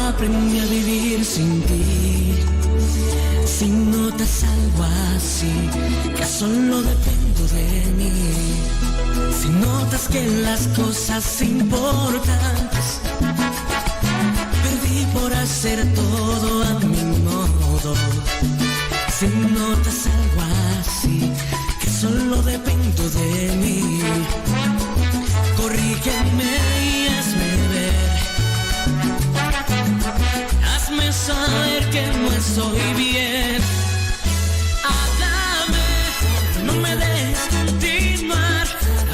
Aprendí a vivir sin ti. Si notas algo así, que solo dependo de mí. Si notas que las cosas importantes perdí por hacer todo a mi modo. Si notas algo así, que solo dependo de mí. Corrígeme y hazme ver. Hazme saber que no estoy bien. Háblame, no me dejes continuar.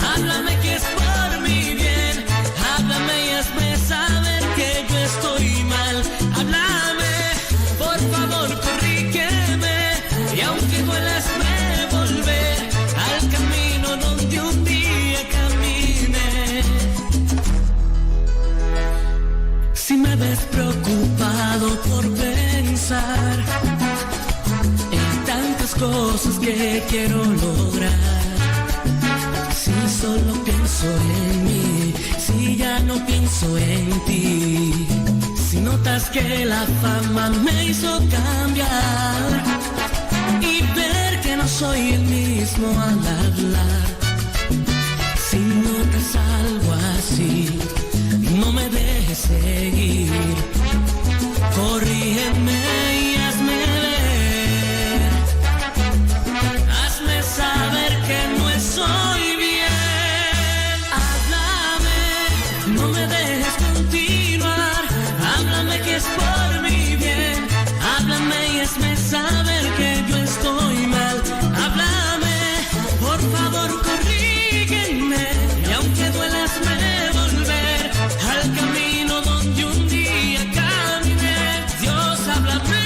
Háblame que es por mi bien. Háblame y hazme saber que yo estoy mal. Háblame, por favor, corrígeme. Y aunque duela, hazme volver al camino donde un día caminé. Si me ves preocupado por pensar en tantas cosas que quiero lograr, si solo pienso en mí, si ya no pienso en ti, si notas que la fama me hizo cambiar y ver que no soy el mismo al hablar, si notas algo así, no me dejes seguir. Corrígeme y hazme ver. Hazme saber que no estoy bien. Háblame, no me dejes continuar. Háblame que es por mi bien. Háblame y hazme saber que yo estoy mal. Háblame, por favor, corrígeme. Y aunque duela, hazme volver al camino donde un día caminé. Dios, háblame.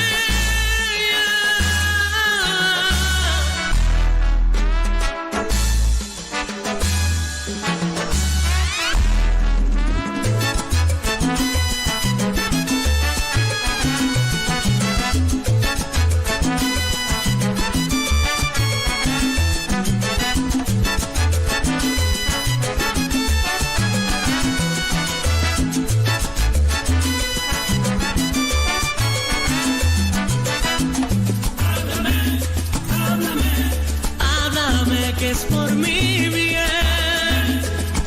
Háblame que es por mi bien.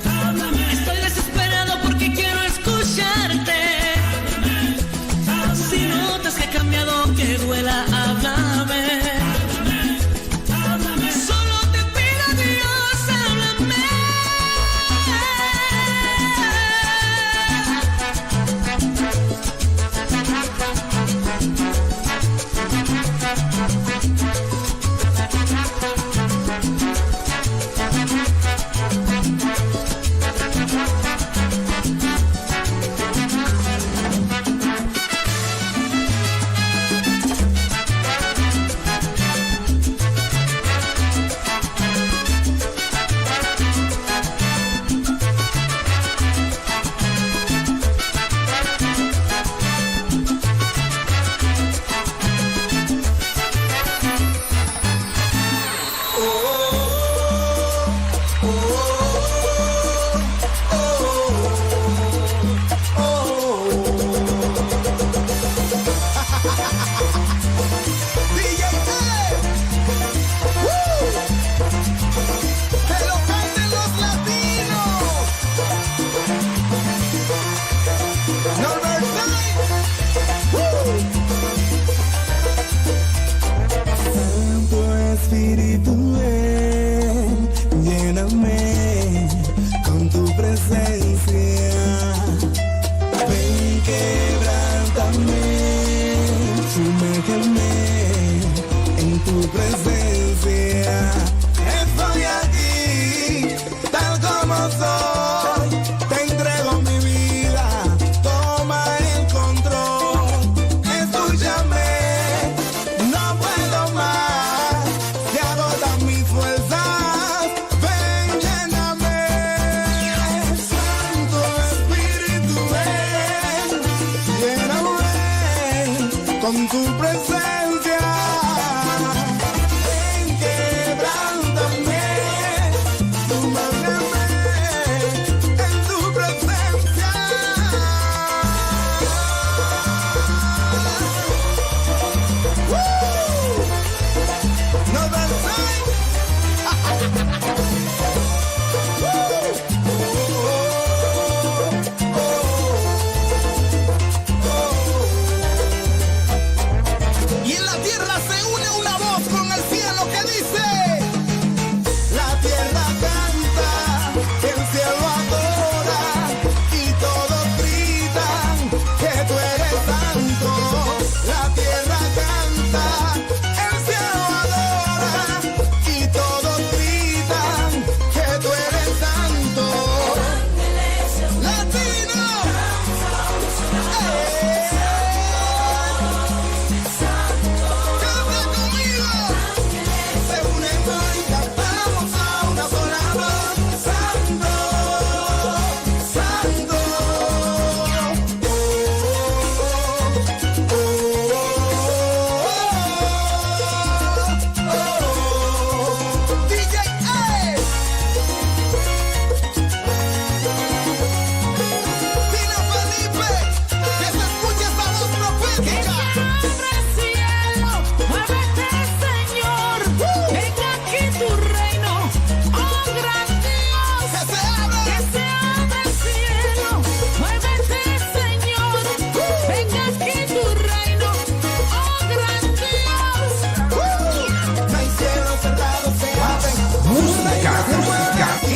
Háblame. Estoy desesperado porque quiero escucharte. Si notas que he cambiado, que duela, háblame. Solo te pido Dios, háblame. DJ T. ¡Woo! ¡Que lo canten los latinos! Norbert Time. ¡Woo! Santo Espíritu, ven, lléname con tu presencia. Ven, quebrántame, sumérgeme en tu presencia. Estoy aquí, tal como soy. Te entrego mi vida, toma el control. Escúchame, no puedo más. Se agotan mis fuerzas. Ven, lléname. Santo Espíritu, ven, lléname con tu presencia. Ven, quebrántame, sumérgeme en tu presencia. Y en la tierra se une una voz con el cielo que dice: La tierra canta, el cielo adora y todos gritan que tú eres santo. La tierra canta, el cielo adora y todos gritan que tú eres santo. Latino. ¡Eh! ¡Canta conmigo! Se unen y cantamos a una sola voz. Santo, Santo. Oh, oh, oh, oh. DJ A. Tina Felipe, que se escuche esa voz profética. Abre cielo, muévete, Señor. Venga aquí tu reino, oh gran Dios. Que se abra. Que se abra el cielo, muévete, Señor. Venga aquí tu reino, oh gran Dios. No hay cielo cerrado, se abren. Música, música. Y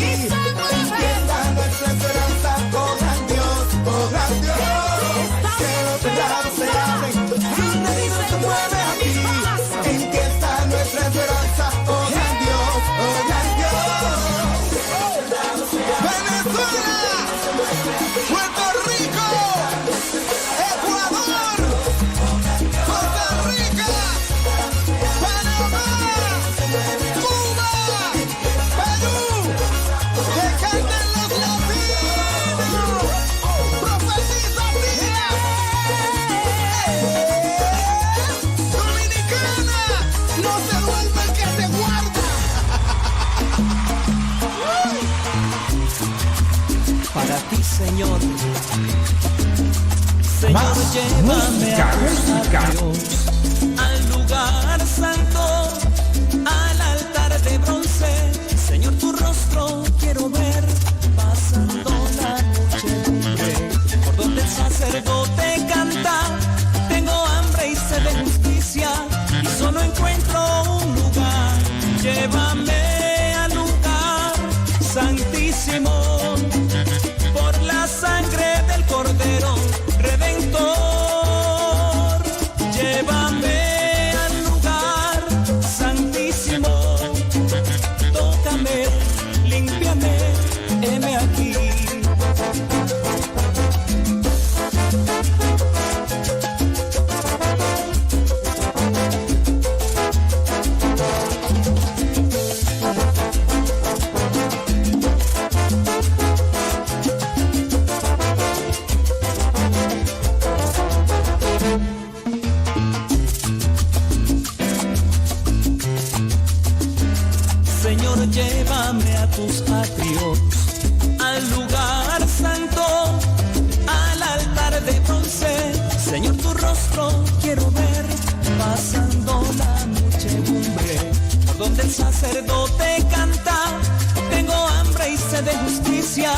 empieza nuestra esperanza, oh gran Dios, oh gran Dios. Cielos cerrados se abren, su reino se mueve aquí. Empieza nuestra esperanza, oh gran Dios, oh gran Dios. Venezuela, Puerto Rico, Ecuador, Costa Rica, Panamá, Cuba, Perú, que canten los latinos. Profetiza, tía. Dominicana, no se duerme el que se guarda. Para ti, Señor. Señor, Más llévame música, a tus música. atrios, al lugar santo, al altar de bronce. Señor, tu rostro quiero ver, pasando la muchedumbre, por donde el sacerdote canta. Tengo hambre y sed de justicia, y solo encuentro un lugar. Llévame al lugar santísimo por la sangre del Cordero Redentor. Llévame al lugar santísimo. Tócame, límpiame, heme aquí. Señor, llévame a tus atrios, al lugar santo, al altar de bronce. Señor, tu rostro quiero ver, pasando la muchedumbre, por donde el sacerdote canta. Tengo hambre y sed de justicia,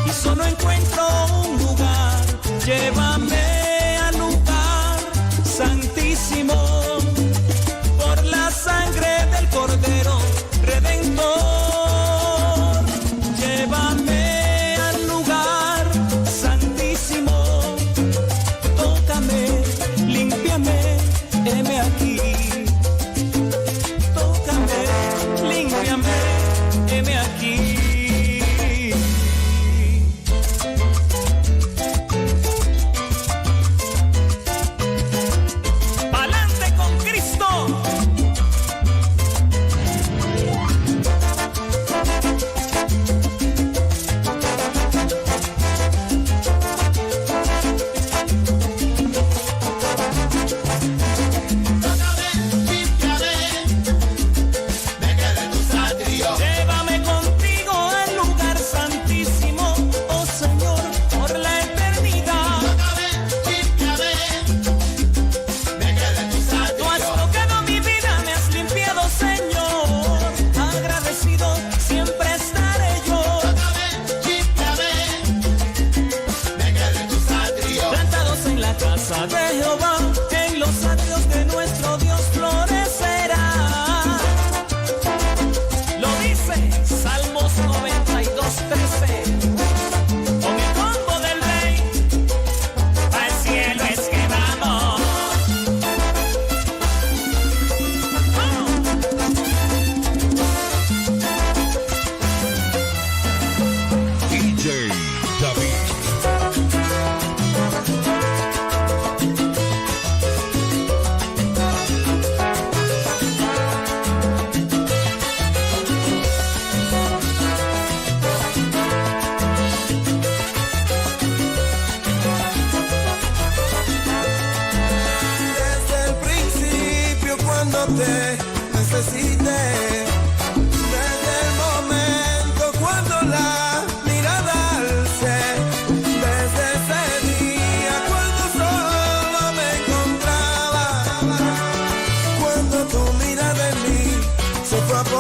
y solo encuentro un lugar. Llévame al lugar santísimo por la sangre del Cordero Redentor. Llévame al lugar santísimo. Tócame, límpiame, heme aquí. Tócame, límpiame, heme aquí.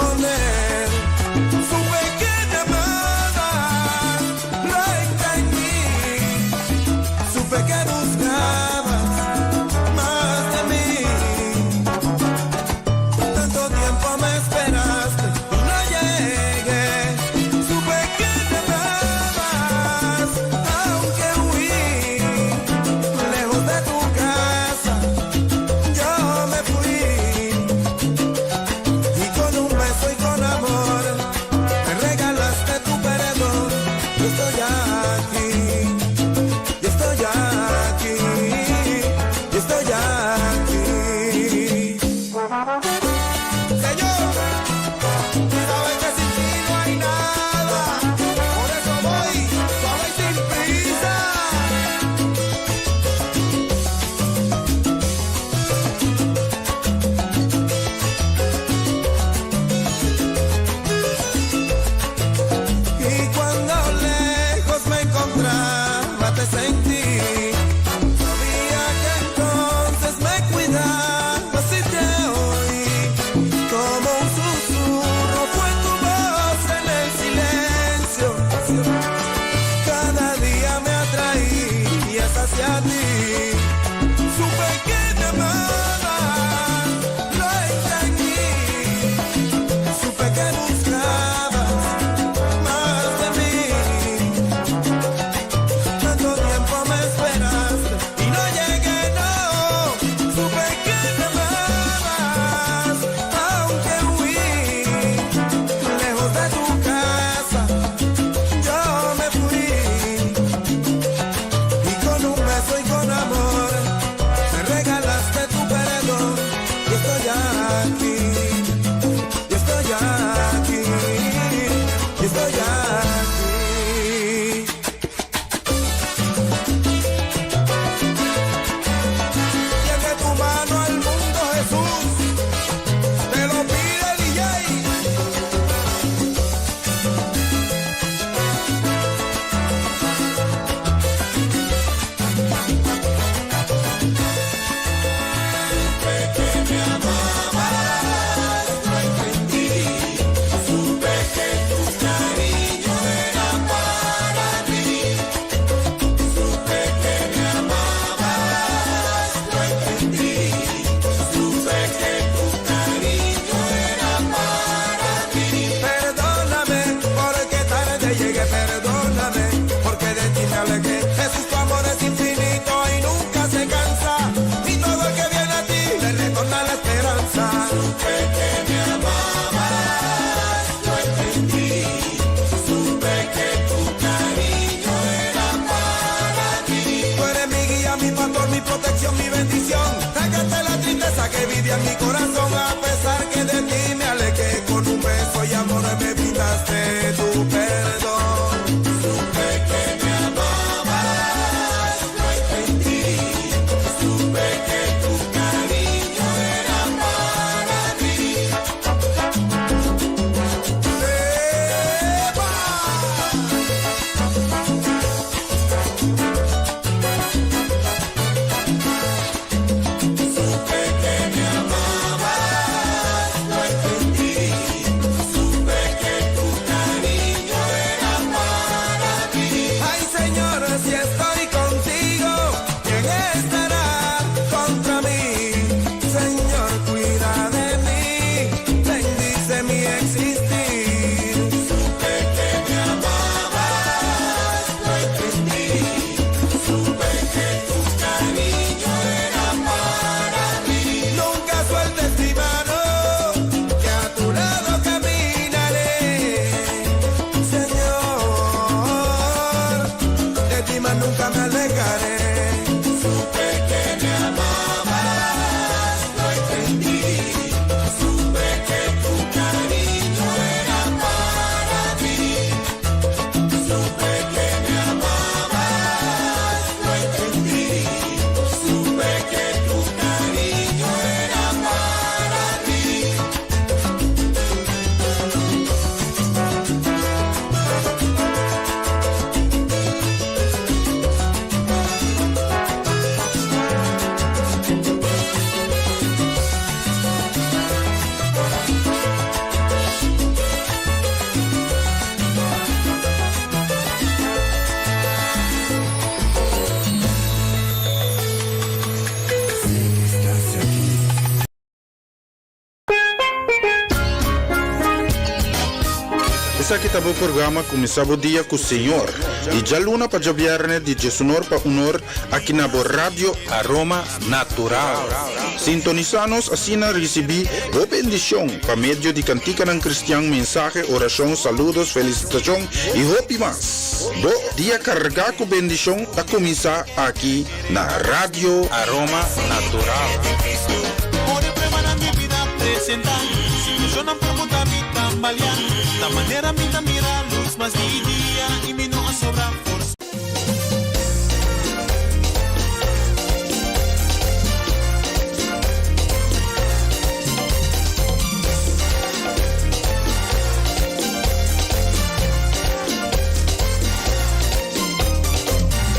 Con él. Supe que te amabas, recta en mí. Supe que buscabas más de mí. Tanto tiempo me esperaste y no llegué. Supe que te amabas, aunque huí lejos de tu casa. Yo me fui y con un beso y con Esaki ta bo programa Kuminsá Bo Dia ku Señor, di djaluna pa djabièrnè di djesunor pa unor aki na bo Radio Aroma Natural. Sintonisá nos asina risibí bo bendishon pa medio di kantikanan kristian, mensahe, orashon, saludos, felisitashon i hopi mas. Bo dia kargá ku bendishon ta kuminsá aki na Radio Aroma Natural.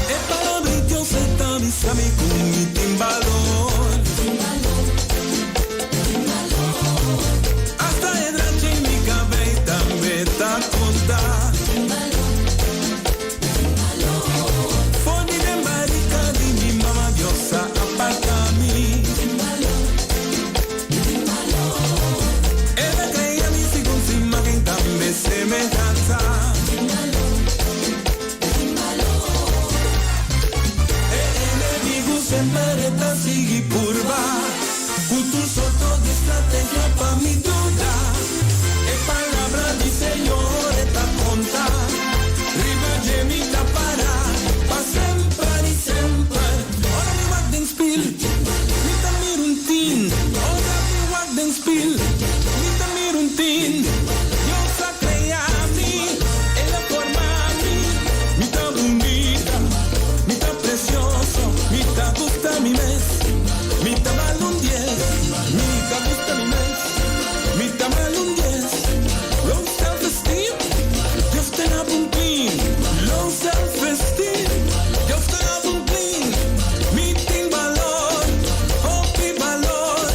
E palabra di Dios e ta bisa mi cu mi tin balor. Hasta e drachi mi cabey tambe ta conta. For di den barica di mi mama Dios a aparta mi. El a crea mi segun su imagen tambe semehanza. E enemigu semper e ta sigui purba ku tur sorto di strategia pa mi duda. E palabra di Señor e ta konta, riba dje mi ta para pa semper i semper. Ora mi wak den spil, mi ta mira un tin. Ora mi wak den spil, mi ta mira un tin. Dios a crea mi, El a forma mi. Mi ta bunita, mi ta precioso, mi ta gusta mi mes. Mi ta bal un dies, mi ta gusta mi mes. Mi ta bal un dies. Low self-esteem, Dios ta na un clean. Low self-esteem, Dios ta na un clean. Mi tin balor, hopi balor.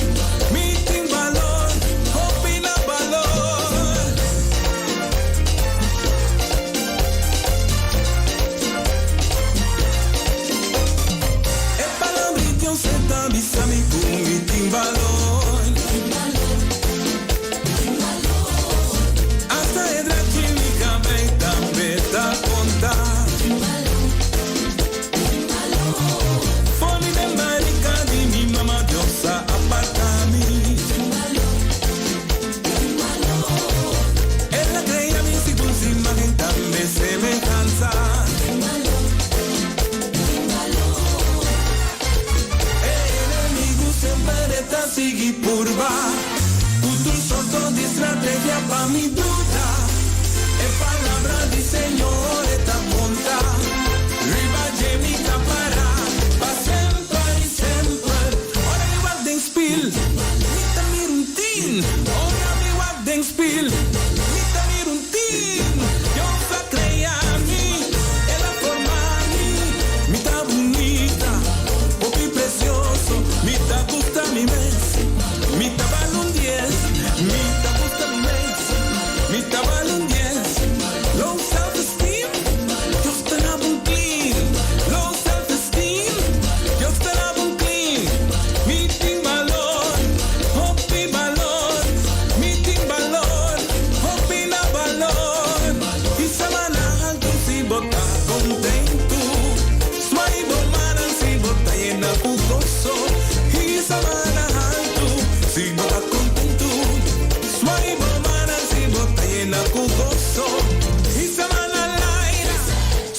Mi tin balor, hopi na balor. E palabra di Dios e ta bisa mi ku mi tin balor. Hasta e drachi mi kabei tambe ta konta. For di den barika di mi mama Dios a aparta mi. El a krea mi segun su imagen tambe semehansa. E enemigu semper e ta sigui purba ku tur sorto di strategia pa mi duda. E palabra di Señor e ta konta, riba dje mi ta para pa semper i semper. Ora mi wak den spil, mi ta mira un tin. Ora mi wak den spil, mi ta mira un tin. Dios a krea mi, El a forma mi. Mi ta bunita, hopi precioso, mi ta gusta mi mes. Mi ta bal un dies, mi ta gusta mi mes. Mi ta bal un dies. Low self-esteem, Dios ta na bon clean. Low self-esteem, Dios ta na bon clean. Mi tin balor, hopi balor. Mi tin balor, hopi na balor. Hisa mannan altu si bo ta kontentu. Swai bo mannan si bo ta yena ku goso. Hisa mannan altu si bo ta kontentu. Swai bo mannan si bo ta yena ku goso. Hisa mannan laira.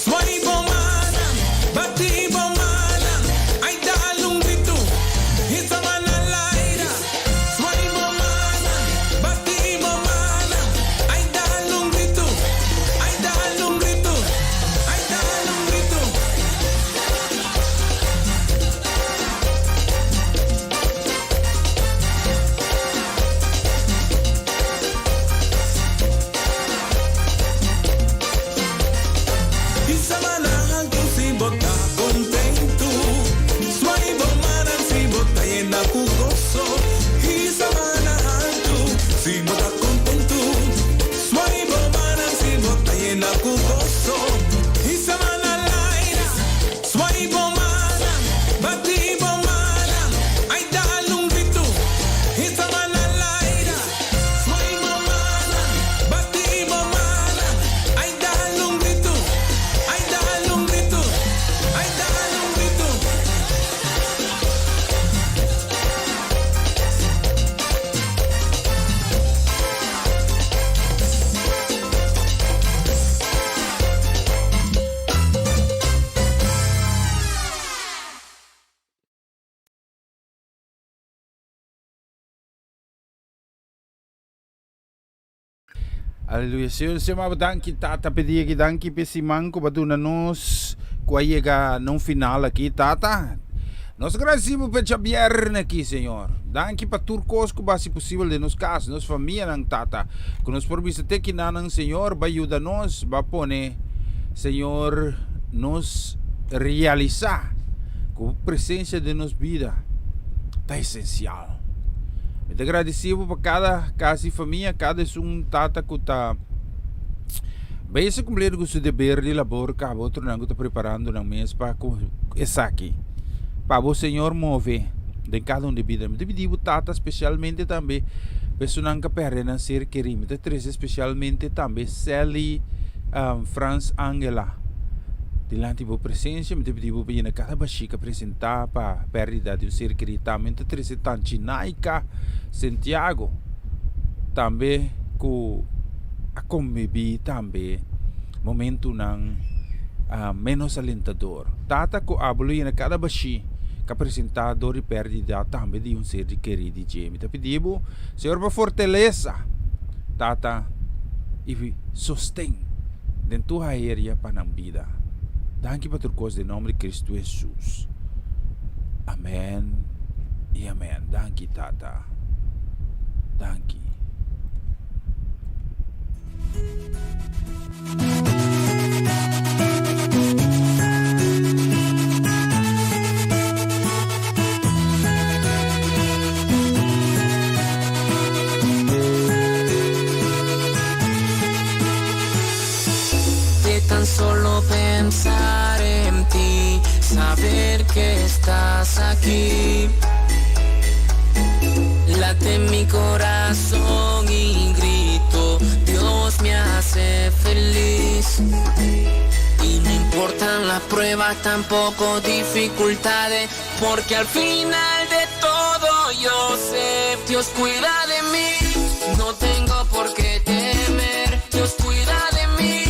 Swai bo mannan, bati bo mannan. Ai dal un gritu. Hisa mannan laira. Swai bo mannan, bati bo mannan. Ai dal un gritu. Ai dal un gritu. Ai dal un gritu. Aleluya. Señor, Señor, maba danki Tata p'e dia aki. Danki p'e siman ku bo a duna nos ku a yega na un final aki, Tata. Nos gradisi bo p'e djabièrnè aki, Señor. Danki pa tur kos ku bo a hasi posibel den nos kas, nos famianan, Tata. Ku nos por bisa te kinanan, Señor, bo a yuda nos, bo a pone, Señor, nos realisá ku bo presensia den nos bida ta esensial. Mi ta gradisi bo pa kada kas di famia, kada esun tata ku ta bezig kumpliendo ku su deber di labor, kaba otronan ku ta preparando nan mes pa ku esaki. Pa bo Señor move den kada un di bida. Mi ta pidi bo tata spesialmente tambe pa esunnan ku a perde nan ser kerí. Mi ta trese spesialmente tambe Sally Frans Angela dilanti bo presensia. Mi ta pidi bo pa yena kada bashí ku a presentá pa pèrdida di un ser kerí. Tambe mi ta trese Tanchi Naika Santiago tambe ku a konbibí tambe momentunan ménos alentador. Tata ku abo lo yena kada bashí ku a presentá dor di pèrdida tambe di un ser di kerí di dje. Mi ta pidi bo, Señor, pa fortalesa Tata i sosten den tur haeria pa nan bida. Danki pa tur kos den nòmber di Kristu Hesus. Amèn i amèn. Danki Tata. Danki. De tan solo pensar en ti, saber que estás aquí. Late mi corazón y grito, Dios me hace feliz. Y no importan las pruebas, tampoco dificultades, porque al final de todo yo sé, Dios cuida de mí. No tengo por qué temer, Dios cuida de mí.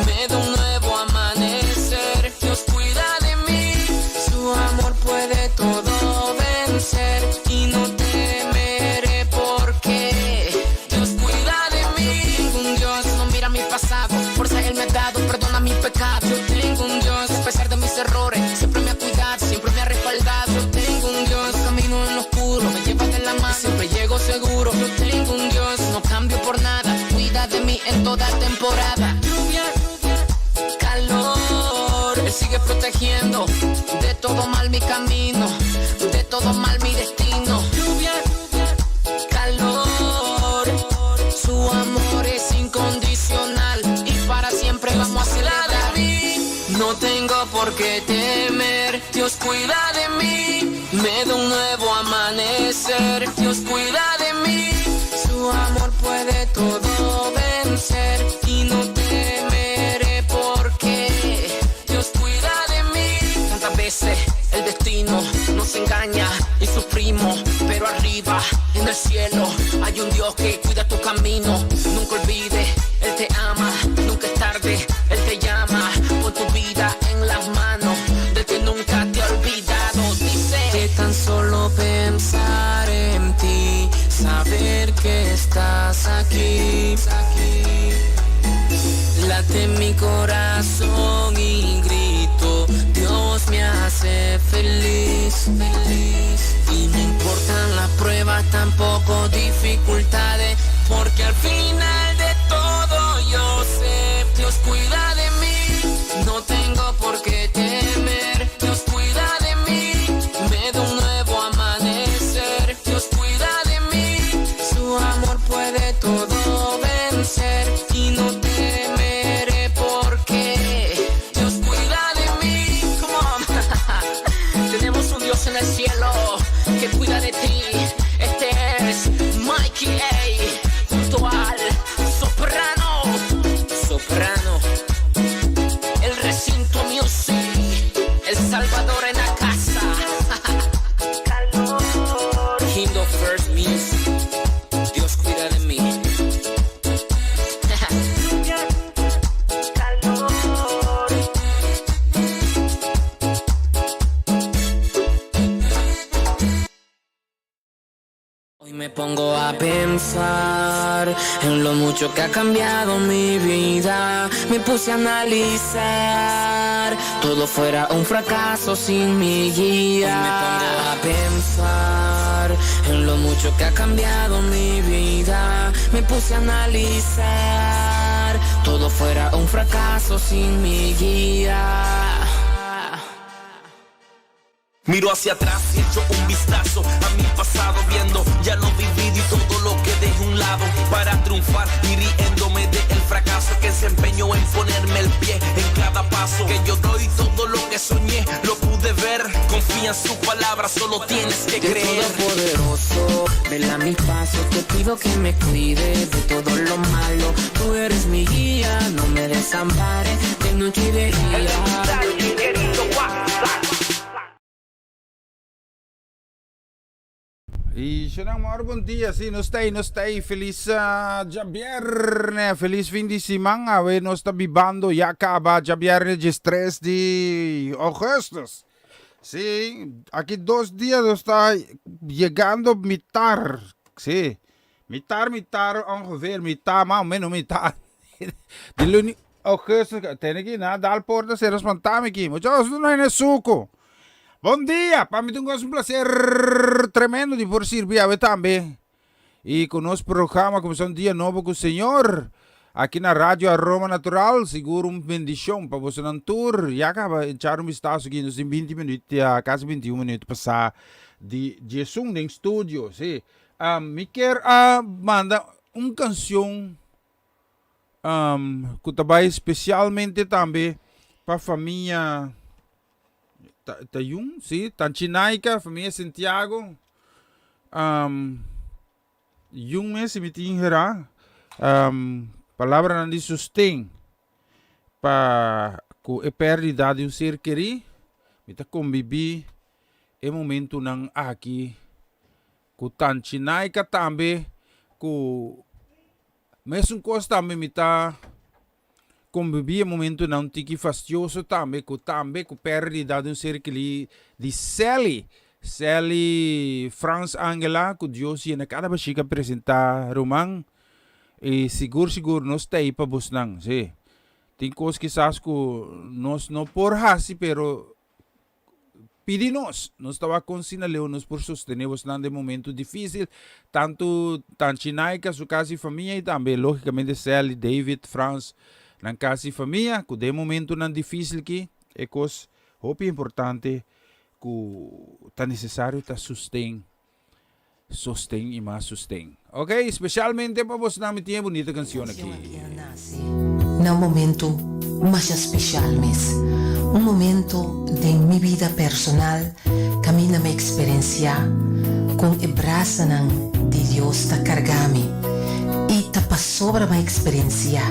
Me da un nuevo amanecer, Dios cuida de mí. Su amor puede todo vencer y no temeré porque Dios cuida de mí. Tengo un Dios, no mira mi pasado, fuerza Él me ha dado, perdona mi pecado. Yo tengo un Dios, a pesar de mis errores, siempre me ha cuidado, siempre me ha respaldado. Yo tengo un Dios, camino en lo oscuro, me lleva de la mano, siempre llego seguro. Yo tengo un Dios, no cambio por nada, cuida de mí en toda temporada. Lluvia, calor, Él sigue protegiendo de todo mal mi camino, de todo mal mi destino. Lluvia, calor, su amor es incondicional y para siempre vamos a celebrar. No tengo por qué temer, Dios cuida de mí, me da un nuevo amanecer, Dios cuida de mí, su amor puede todo vencer y no temeré porque Dios cuida de mí. Tantas veces el destino nos engaña y sufrimos, pero arriba en el cielo hay un Dios que cuida tu camino. Nunca olvides, Él te ama, nunca es tarde, Él te llama. Pon tu vida en las manos del que nunca te ha olvidado. Dice que tan solo pensar en ti, saber que estás aquí. Late mi corazón y grito, Dios me hace feliz, feliz. Y no importan las pruebas, tampoco dificultades, porque al final de todo yo sé, Dios cuida de mí. No tengo por qué temer, Dios cuida de mí. Me da un nuevo amanecer, Dios cuida de mí. Su amor puede todo vencer y no temeré porque Dios cuida de mí. Come on. Tenemos un Dios en el cielo que cuida de ti. Este es Mikey A junto al Soprano. Soprano. El recinto music. El Salvador en la casa. Kingdom First Music. Dios cuida de mí. Hoy me pongo a pensar en lo mucho. mucho que ha cambiado mi vida, me puse a analizar. Todo fuera un fracaso sin mi guía. Hoy me pongo a pensar en lo mucho que ha cambiado mi vida. Me puse a analizar. Todo fuera un fracaso sin mi guía. Miro hacia atrás y echo un vistazo a mi pasado, viendo ya lo vivido y todo lo que dejé a un lado para triunfar y riéndome del fracaso que se empeñó en ponerme el pie en cada paso que yo doy. Todo lo que soñé lo pude ver. Confía en su palabra, solo tienes que Dios creer. Todopoderoso, vela mis pasos, te pido que me cuides de todo lo malo. Tú eres mi guía, no me desampares de noche y de día. Y Shanang, mor bon dia. Sí, nos ta ahí, nos ta ahí. Feliz uh, djabierne, feliz fin di siman. Awe nos ta bibando ya caba djabierne 13 di augustus. Sí, aki dos dia nos ta yegando mitar. Sí, mitar, mitar ongeveer, mitar, mas o menos mitar. Di luni augustus, tene ki na dal porta cera spantami ki. Muchachos, no hay suco. Bon dia! Pa mi ta un goso un placer tremendo di por sirbi awe tambe. Y cu nos programa cuminsa un dia nobo cu Señor aki na Radio Aroma Natural. Sigur un bendicion pa bosonan tur. Ya caba echar un vistazo aki nos tin binti minuut ya casi binti un minuut pasa di diesun den studio. Si. Mi kier a manda un cancion cu ta bay specialmente tambe pa famia Tayun, si, Tanchinaika, famia Santiago. Yun mes si mi tin hera palabranan di sosten pa cu e perdida di un ser keri. Mi ta conbibi e momentonan aki cu Tanchinaika tambe cu Mesun kos tambe mi ta konbibí e momentunan un tiki fastioso tambe ku tambe ku pèrdida di un ser kerí di Sally. Sally Frans Angela ku Dios yena kada bashika presentá ruman i sigur sigur nos ta ei pa bosnan. Sí, tin kos kisas ku nos no por hasi pero Pidi nos. Nos ta wak kon sina leu nos por sostené bosnan den momentu difísil, tantu Tanchi Naika, su kas i famia i tambe lógikamente Sally, David, Frans, nan kas i famia, ku den momentunan difísil ki e kos hopi importante ku ta nesesario ta sosten, sosten i mas sosten. Ok, spesialmente pa bosnan mi tin e bunita kansion aki. Na un momento masha special mes. Un momento den mi bida personal caminda mi experencia con e brasanan di Dios ta carga mi y ta pasobra mi a experencia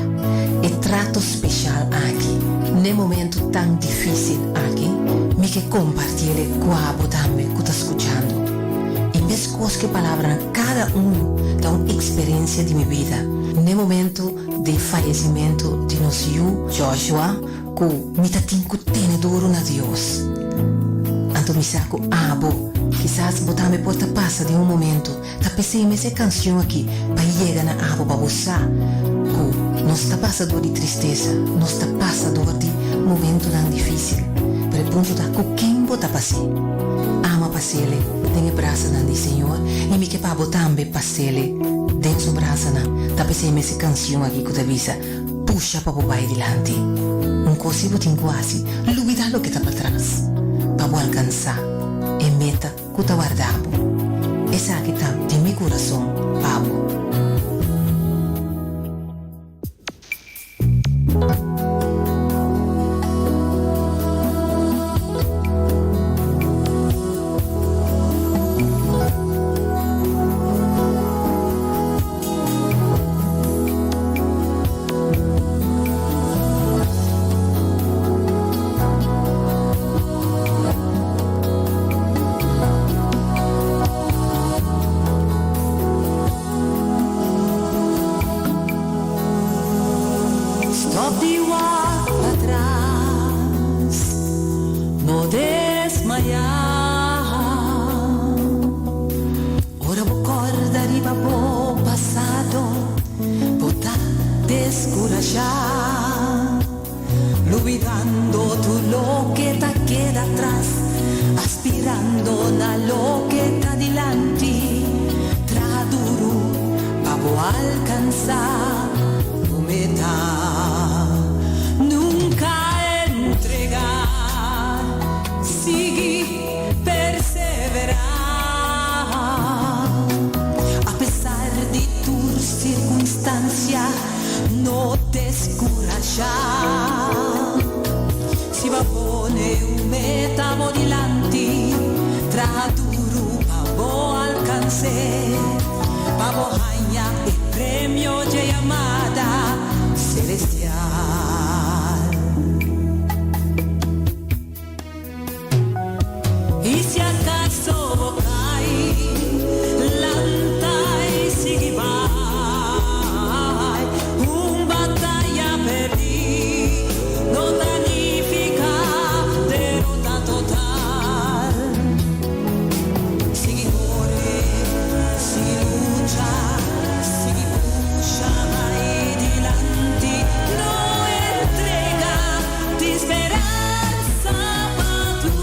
e trato special aki n'e momento tan dificil aki mi ke compartiele cu abo tambe cu ta scuchando. Y mescos cu e palabranan cada uno ta un experencia di mi bida n'e momento di fayesimentu di nos yu Joshua ku mi ta tin ku tene duru na Dios. Anto mi sa ku abo kisas bo tambe por ta pasa den un momentu ta p'esei mes e kanshon aki pa yega na abo pa bo sa ku nos ta pasa dor di tristesa, nos ta pasa dor di momentunan difisil, pero e punto ta ku ken bo ta pas'é. Ama pas'ele den e brasanan di Señor i mi ke pa bo tambe pas'ele den su brasanan. Ta p'esei mes e kansion aki ku ta bisa, Pusha pa bo bai dilanti. Un kos si bo tin ku hasi, lubidá loke ta patras, pa bo alkansá e meta ku ta warda bo. Esaki ta di mi kurason pa bo. Stop di wak patras, no desmayá. Ora bo kòrda riba bo pasado, bo ta. deskurashá, lubidando tur loke ta keda atras, aspirando na loke ta dilanti, traha duru pa bo alkansá bo meta. Nunka entregá, sigui perseverá. Apesar di tur sirkunstansia, no deskurashá. Si bo a pone un meta bo dilanti, traha duru pa bo alkans'é, pa bo haña e premio dje yamada selestial. I si akaso bo kai, lanta i sigui bai. Un bataya pèrdí no ta nifiká derota total. Sigui kore, sigui lucha, sigui pusha bai dilanti. No entregá, tin speransa pa tur.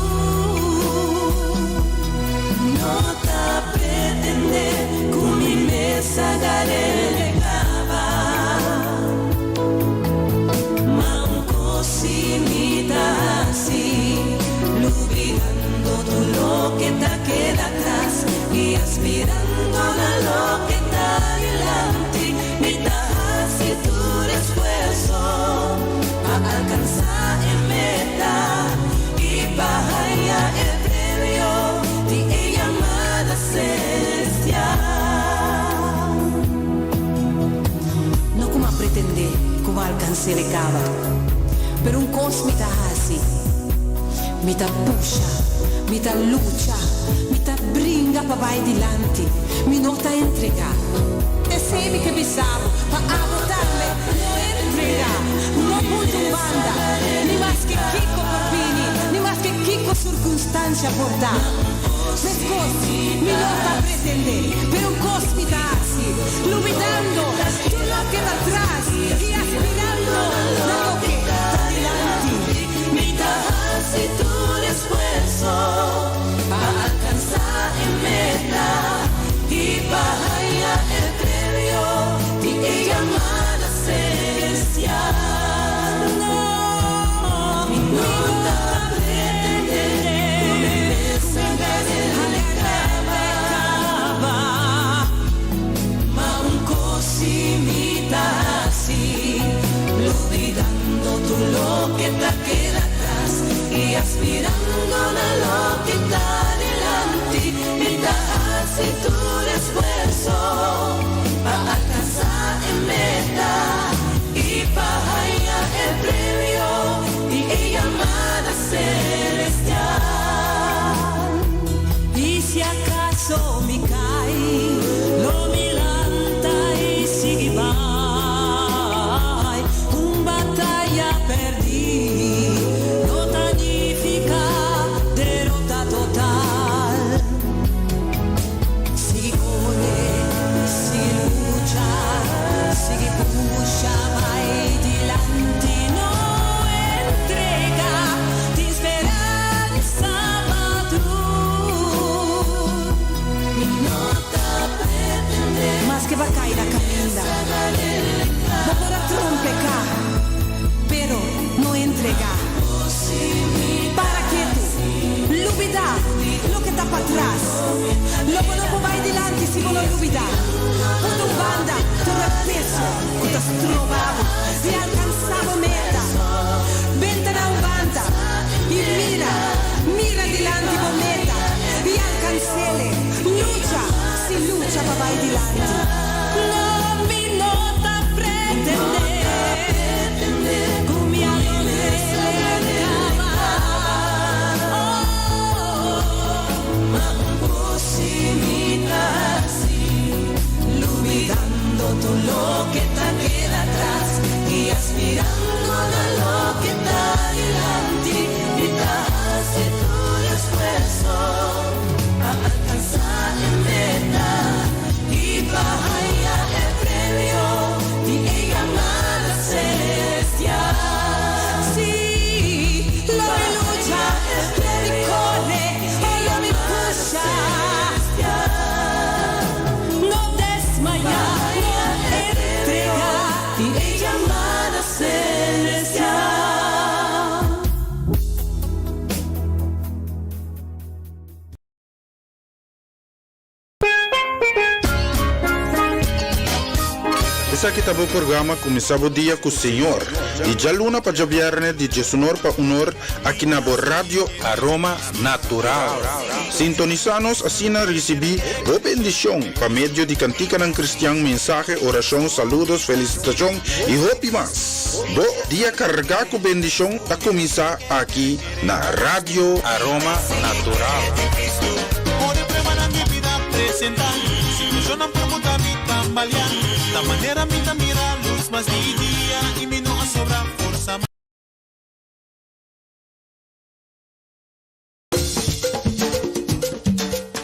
No ta pretendé ku mi mes a gar'é kaba. Ma un kos si mi ta hasi, lubidando tur loke ta keda atras i aspirando na loke ta dilanti, mi ta hasi tur esfuerso pa alkansá e meta i pa haña e premio di e yamada selestial. No ku mi a pretendé ku mi a alkans'é kaba, pero un kos mi ta hasi, mi ta pusha, mi ta lucha, mi ta bringa pa bai dilanti, mi no ta entregá. Esei mi ke bisa bo, pa abo tambe, no entregá, no punta un banda, ni maske kiko por bini, ni maske kiko sirkunstansia por ta. Meskos, mi no ta pretendé, pero un kos mi ta hasi, lubidando tur loke ta atras i aspirando na loke ta dilanti. Mi ta hasi tur esfuerso pa alkansá e meta i pa haña e premio di e yamada selestial. No, mi no ta pretendé ku mi mes a gar'é kaba. Ma un kos si mi ta hasi, lubidando tur loke ta keda atras i aspirando na loke ta dilanti, mi ta hasi tur esfuerso pa alkansá e meta i pa haña e premio di e yamada selestial. I si akaso mi kai, lo mi lanta i sigui bai. Un bataya pèrdí no ta nifiká derota total. Sigui kore, sigui lucha, sigui pusha bai dilanti, no entregá, tin speransa pa tur. Mi no ta pretendé Maske bo a kai na kaminda, bo por a trompeká, pero no entregá. Para ketu, lubidá loke ta patras. Lo bo no por bai dilanti si bo no lubidá. Punta un banda tur e peso ku ta stroba bo di alkansá bo meta. Benta na un banda i mira, mira dilanti bo meta i alkans'é. Lucha, si lucha pa bai dilanti. No, mi no ta pretendé ku mi a logr'é kaba. Oh, ma un kos si mi ta hasi, lubidando tur loke ta keda atras i aspirando na loke ta dilanti, mi ta hasi tur esfuerso pa alkansá e meta i pa Yamada Celestial. Esaki ta bo programa Kuminsá bo dia ku Señor, di djaluna pa djabièrnè di djesunor pa unor aki na bo Radio Aroma Natural. Sintonisá nos asina risibí bo bendishon pa medio di kantikanan kristian, mensahe, orashon, saludos, felisitashon i hopi mas. Bo dia kargá ku bendishon ta kuminsá aki na Radio Aroma Natural.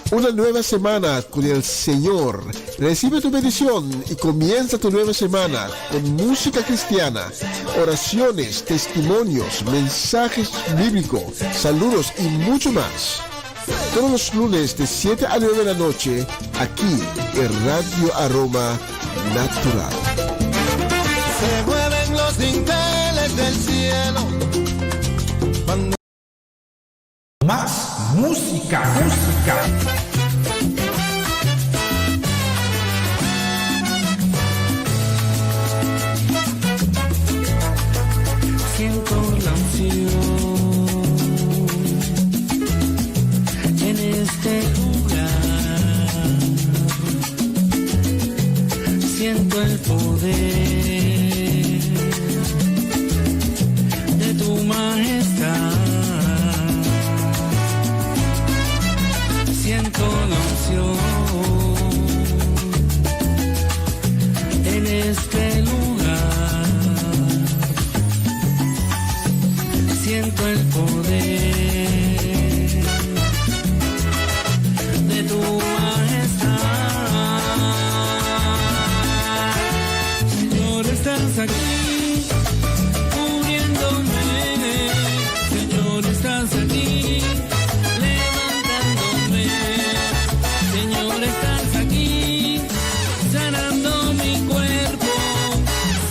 Una nueva semana con el Señor. Recibe tu bendición y comienza tu nueva semana con música cristiana, oraciones, testimonios, mensajes bíblicos, saludos y mucho más. Todos los lunes de 7 a 9 de la noche, aquí en Radio Aroma Natural. Se mueven los dinteles del cielo. Cuando Mas músika, músika. Siento la unción en este lugar. Siento el poder de tu majestad. Siento la unción en este lugar. Siento el poder de tu majestad. Señor, estás aquí cubriéndome. Señor, estás aquí levantándome. Señor, estás aquí sanando mi cuerpo.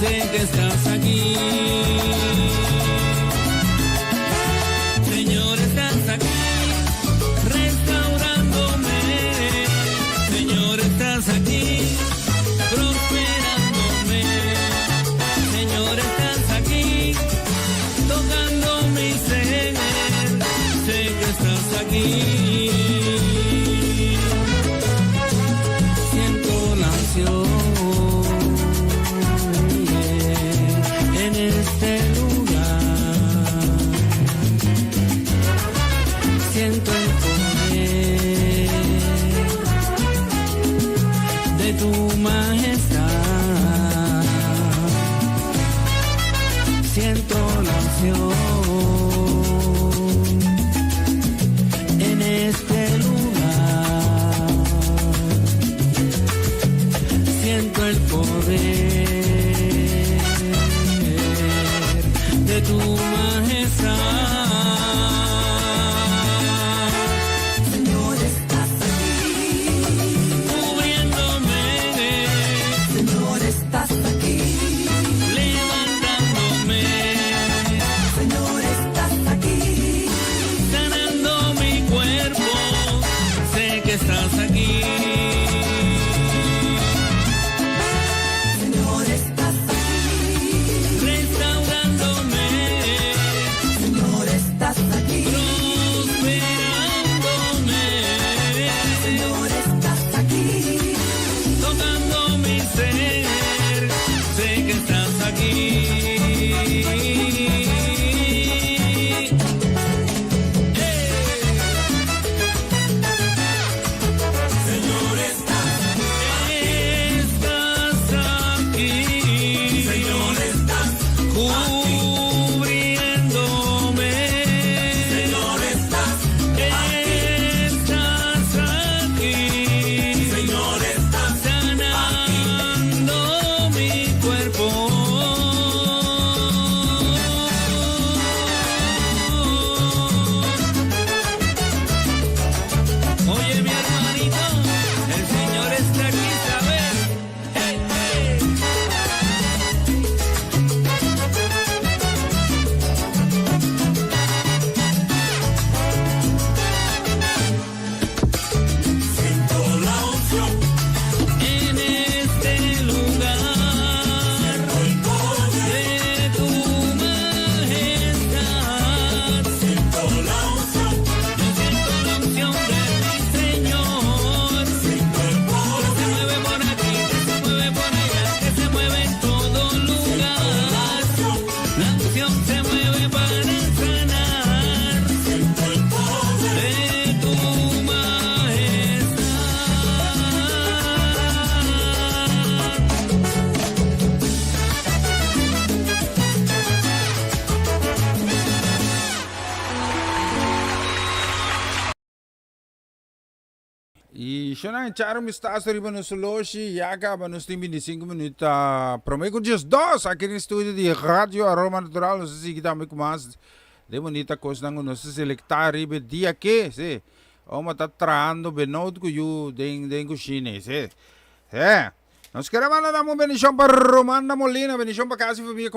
Sé que estás aquí. Señor, estás aquí restaurándome. Señor, estás aquí prosperándome. Señor, estás aquí tocando mi ser. Sé que estás aquí. Siento la unción yeah, en este lugar. Siento el poder de tu majestad. Siento la unción en este lugar. Siento el poder de tu majestad. Señor, estás aquí. Cubriéndome, Señor, estás aquí. levantándome, Señor, estás aquí. sanando mi cuerpo. Sé que estás aquí. Señor, estás aquí. Restaurándome, Y shonan echar un vistazo riba nos oloshi, ya caba nos tin 25 minuut prome cu 12 aki den studio di Radio Aroma Natural. Nos a sigui tambe cu mas de bonita cosnan cu nos a selecta riba e dia aki, si. Oma ta trahando benoud cu yu den den cushina, si. Si. Nos kere manda dam un bendicion pa Romanda Molina, bendicion pa casa y familia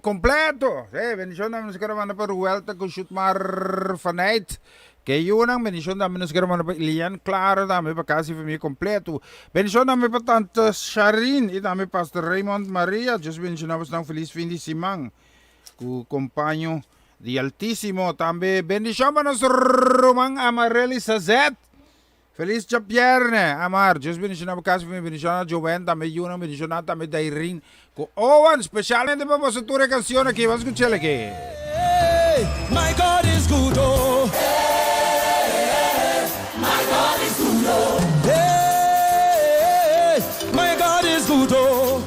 completo. Sí, bendicion tambe nos kere manda pa Ruelta cu Shutmar Faneit. Ke yunan, bendicion tambe nos kere manda pa Ilian Claro tambe pa casa y familia completo. Bendicion tambe pa Tante Sharin y tambe Pastor Raymond Maria. Dios bendiciona bosnan, feliz fin di siman cu compaño di Altisimo. Tambe bendicion pa nos ruman Amarely Sazet. Feliz djabierne, Amar. Dios bendiciona bo casa y bendiciona Joven tambe Yuna bendiciona tambe Dairin cu Owen specialmente pa boso tur e cancion aki. Ban scuchel aki. My God is good oh. My God is good oh. My God is good oh.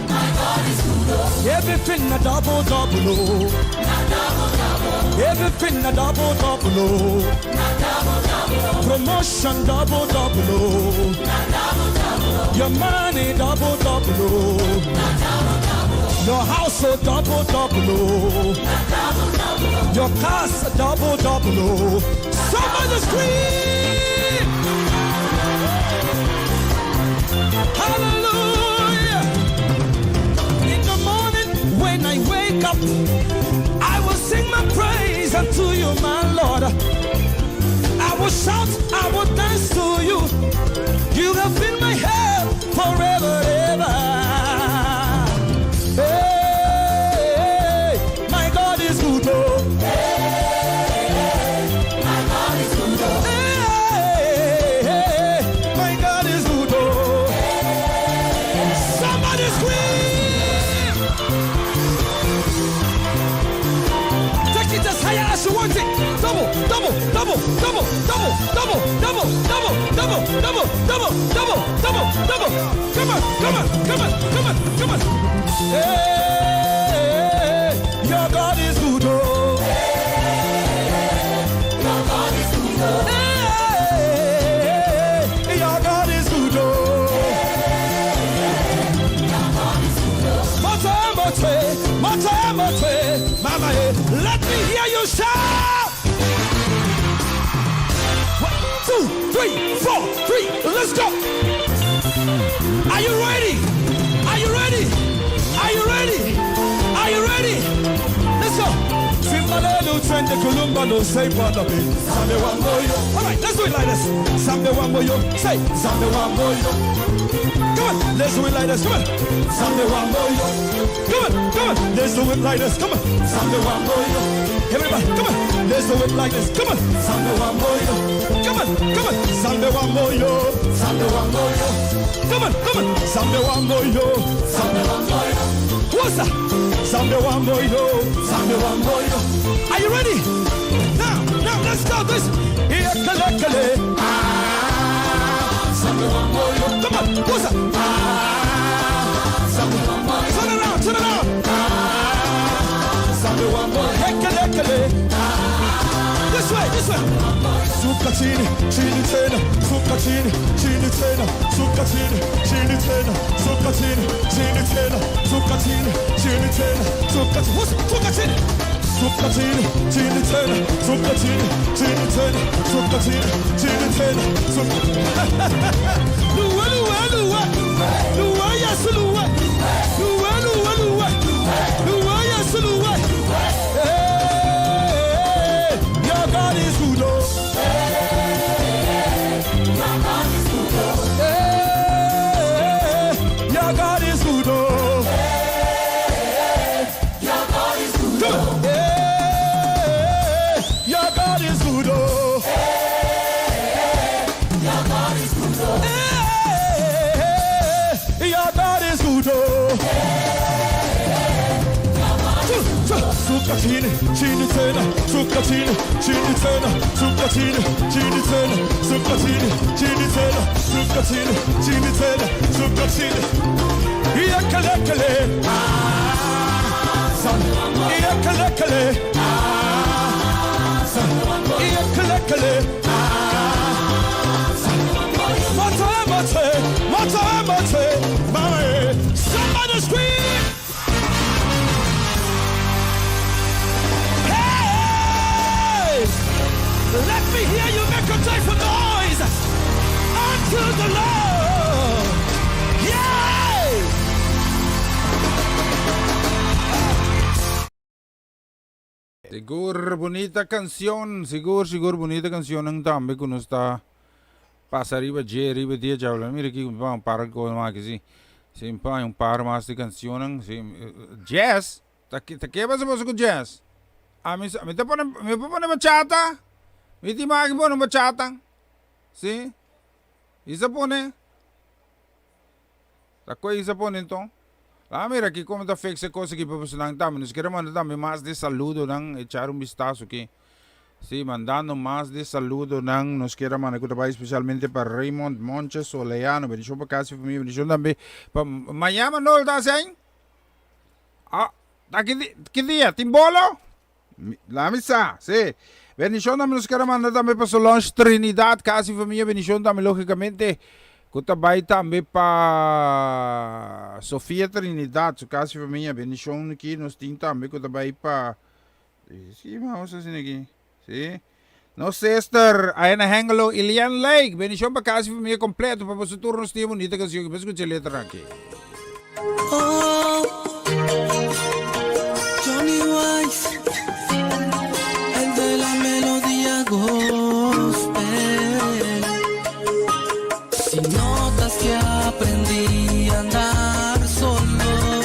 My God is good oh. Everything a double double oh. Everything a double double oh. Promotion double double oh. Your money double double oh. Your house oh double double oh. Your cars double double oh. Somebody scream! Hallelujah! In the morning when I wake up, I will sing my praise unto you, my Lord. I will shout, I will dance to you. You have been my help forever, ever. Hey, my God is good. Oh. Hey, my God is good. Oh. Hey, my God is good. Oh. Somebody scream! Take it as high as you want it. Double, double, double, double, double, double, double, double, double, double, double, double, double, double. Come on, come on, come on, come on, come on. Hey, your God is good. Oh. Your God is good. Oh. Hey, your God is good. Oh. Mote, mote, mote, mote, mama, eh, let me hear you shout. One, two, three, four, three. Let's go. Are you ready? Are you ready? Are you ready? Are you ready? Let's go. Simbalelu twende kulumbano say padabe. Nzambe wa moyo. All right, let's do it like this. Nzambe wa moyo. Say Nzambe wa moyo. Come on, let's do it like this. Come on. Nzambe wa moyo. Come on, come on. Let's do it like this. Come on. Nzambe wa moyo. Everybody, come on. Let's do it like this. Come on. Nzambe wa moyo. Come on, come on. Nzambe wa moyo. Nzambe wa moyo. Come on, come on. Nzambe wa moyo. Nzambe wa moyo. What's that? Nzambe wa moyo. Nzambe wa moyo. Are you ready? Now, now, let's go. This. Ekele, ekele. Ah. Nzambe wa moyo. Come on. What's that? Ah. Nzambe wa moyo. Turn around, turn around. Ah. Nzambe wa moyo. Ekele, ekele. This way, this way. Shuka chini, chini tena, shuka chini, chini tena, shuka chini, chini tena, shuka chini, chini tena, shuka chini, chini tena, shuka chini, what's shuka chini? Shuka chini, chini tena, shuka chini, chini tena, shuka chini, chini tena, shuka. Luwe, luwe, luwe, luwe, yes, luwe, luwe, luwe, luwe, luwe, yes, luwe. Hey, your God is good, oh. Hey, your God is good, oh. Come on. Hey, your God is good, oh. Hey, your God is good, oh. Shuka chini, chini tena, shuka chini, chini tena, shuka chini, chini tena, shuka chini, chini tena, shuka chini, chini tena, shuka chini. Ekele, ekele, ah, ekele, ekele, ah, ekele, ekele, ah. Sigur bunita cancion, sigur sigur bunita cancionnan tambe cu nos ta pasa riba dje riba dia djawe. Mira aki mi un par di cos mas aki si. Si mi paña un par mas di cancionnan si. Jazz? Ta ta ke pasa boso cu jazz? Ami sa mi ta pone mi por pone bachata? Mi tin mas aki pone bachata. Si. Isa pone. Ta koe isa pone enton? Laga mira aki como ta fix e cos aki pa bosonan tambe. Nos kere manda tambe mas di saludonan, echar un bistazo aki. Si, mandando mas di saludonan, nos kere manda cu ta bay especialmente pa Raymond Monche Soleano. Bendicion pa casa y familia, bendicion tambe pa Mañana Manolo ta haci ain? Ah, ta ki ki dia? Tin bolo? Laga mi sa, si. Bendicion tambe nos kere manda tambe pa Solange Trinidad, casa y familia. Bendicion tambe logicamente cu ta bay tambe pa Sofia Trinidad, su casa y familia. Bendicion aki nos tin tambe cu ta bay pa, si, vamos asina aki, si. Nos sister aya na Hengelo, Ilian Lake. Bendicion pa casa y familia completo. Pa boso tur nos tin e bunita cancion aki. Bo escucha e letra aki. Oh, Johnny Wise, el de la melodía gospel. Si notas que aprendí a andar solo,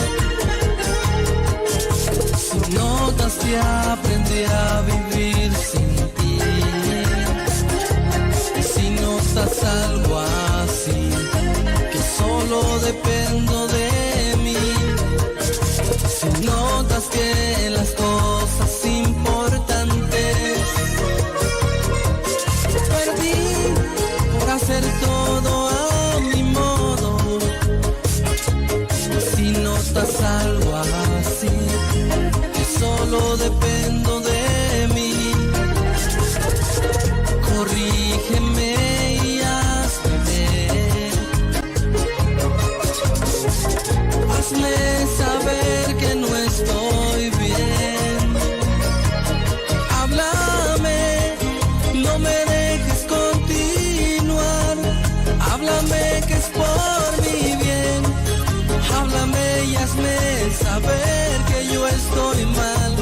si notas que aprendí a vivir sin ti, si notas algo así, que solo dependo de mí, si notas que las cosas importantes perdí por hacer todo a mi modo, si notas algo así, que solo dependo de mí, corrígeme y hazme ver. Hazme saber que no estoy bien. Háblame, no me dejes continuar. Háblame que es por mi bien. Háblame y hazme saber que yo estoy mal.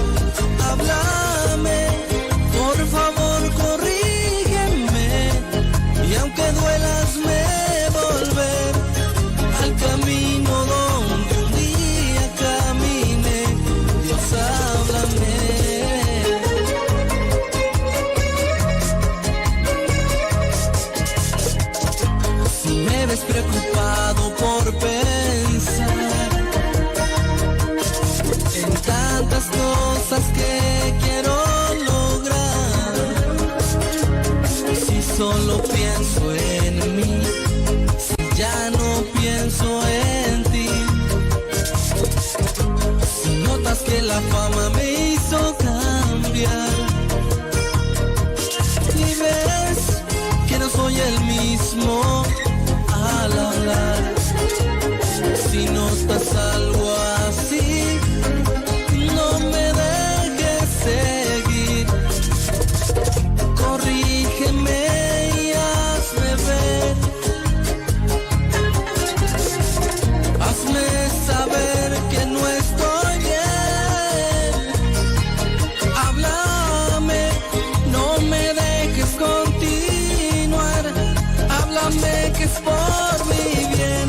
Háblame, por favor, corrígeme. Y aunque duela, hazme volver al camino donde un día caminé. Dios, háblame. Si me ves preocupado por pensar en tantas cosas que quiero lograr, si solo pienso en mí, si ya no pienso en ti, si notas que la fama me hizo cambiar y ves que no soy el mismo al hablar, si notas algo así, no me dejes seguir. Corrígeme y hazme ver. Hazme saber que no estoy bien. Háblame, no me dejes continuar. Háblame que es por mi bien.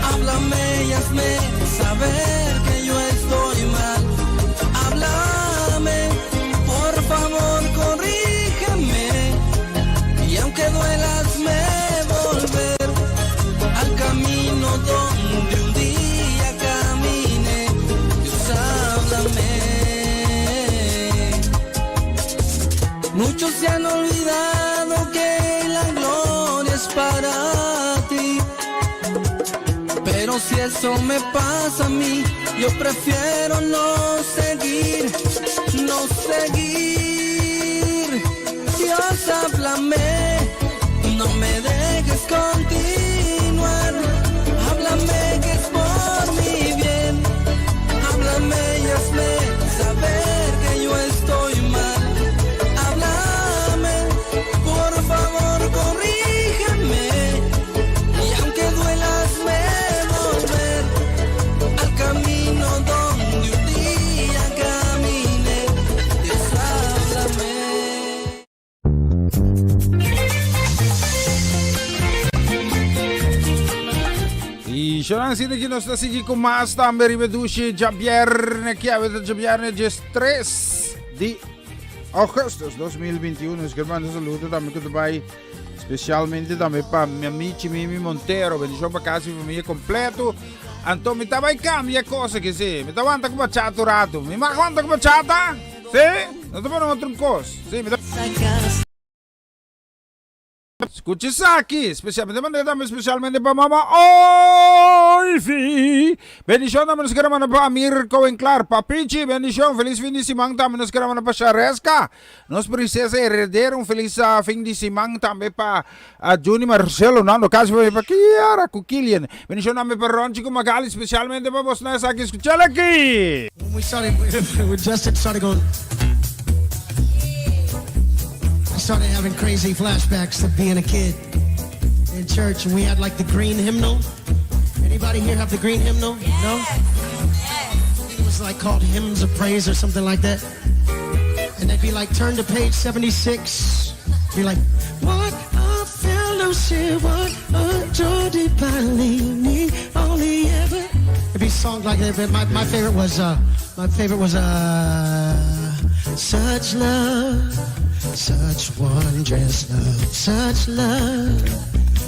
Háblame y hazme saber que yo estoy mal. Háblame, por favor, corrígeme. Y aunque duela, hazme volver al camino donde un día caminé. Dios, háblame. Muchos se han olvidado que la gloria es para ti. Pero si eso me pasa a mí, yo prefiero no seguir, no seguir. Dios, háblame, no me dejes continuar. Háblame que es por mi bien. Háblame y hazme saber que yo estoy mal. Háblame, por favor, corrígeme. Y aunque duela, hazme volver al camino donde un día caminé. asina ki nos ta sigui ku mas tambe riba dushi djabierne ki awe ta djabierne 13 di augustus 2021. Nos quier manda saludo tambe ku ta bai Specialmente tambe pa mi amichi Mimi Montero. Bendicion pa casa y familia completo. Anto mi ta bai cambia cosa que si. Mi ta wanta cu bachata un rato. Mi mag wanta cu bachata? Si? No ta pone otro cos. Si, mi ta... Escucha esaki. Especialmente mandé tambe especialmente pa mama Olfi. Bendicion tambe nos quiere manda pa Amir Cohen Clark. Pa Pichi, bendicion. Feliz fin di siman tambe nos quiere manda pa Shareska. Nos princesa heredera un feliz fin di siman tambe pa Juni Marcelo Nando casi pa pa Kiara cu Kilian. Bendición tambe pa Ronchi cu Magali specialmente pa bos na esaki escuchal aki. When we started, when Justin started going, I started having crazy flashbacks to being a kid in church, and we had like the green hymnal. Anybody here have the green hymnal? No? It was like called Hymns of Praise or something like that. And they'd be like, turn to page 76. Be like, what a fellowship, what a joy divinely, only ever. It'd be songs like that. But my, my favorite was, uh, my favorite was, uh, such love, such wondrous love, such love,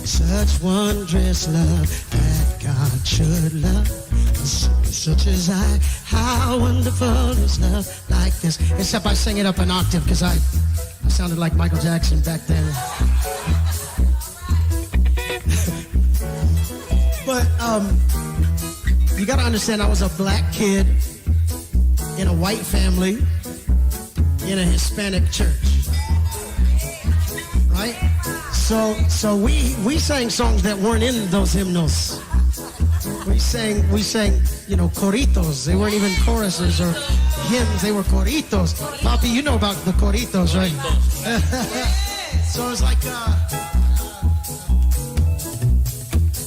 such wondrous love that God should love such as I. How wonderful is love like this? Except I sang it up an octave because I, I sounded like Michael Jackson back then. but um, you got to understand, I was a black kid in a white family in a Hispanic church. Right? So so we we sang songs that weren't in those hymnals. We sang we sang, you know, coritos. They weren't even choruses or hymns, they were coritos. Poppy, you know about the coritos, right? so it's like uh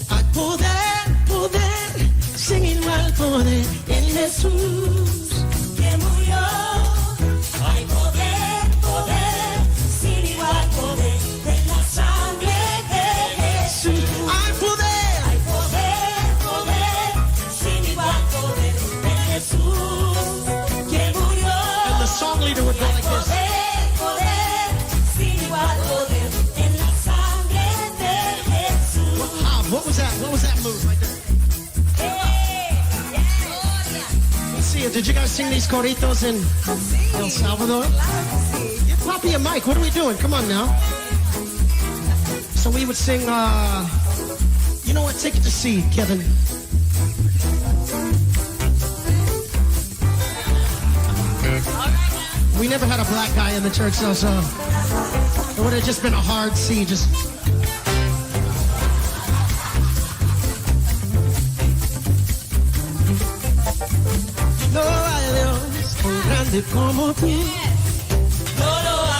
I poder, poder, singing while poder en Jesús que murió. Hay poder, poder, sin igual poder en la sangre de Jesús. Hay poder, Hay poder, poder, sin igual poder en Jesús que murió. And the song leader would go like this. Poder, poder, sin igual poder en la sangre de Jesús. Ah, what was that? What was that move right there? Let's see it. Did you guys sing these coritos in El Salvador? Give Poppy a mic. What are we doing? Come on now. So we would sing, uh, you know what? Take it to C, Kevin. We never had a black guy in the church, though, so it would have just been a hard C. Just. No hay Dios tan grande como tú. No lo hay,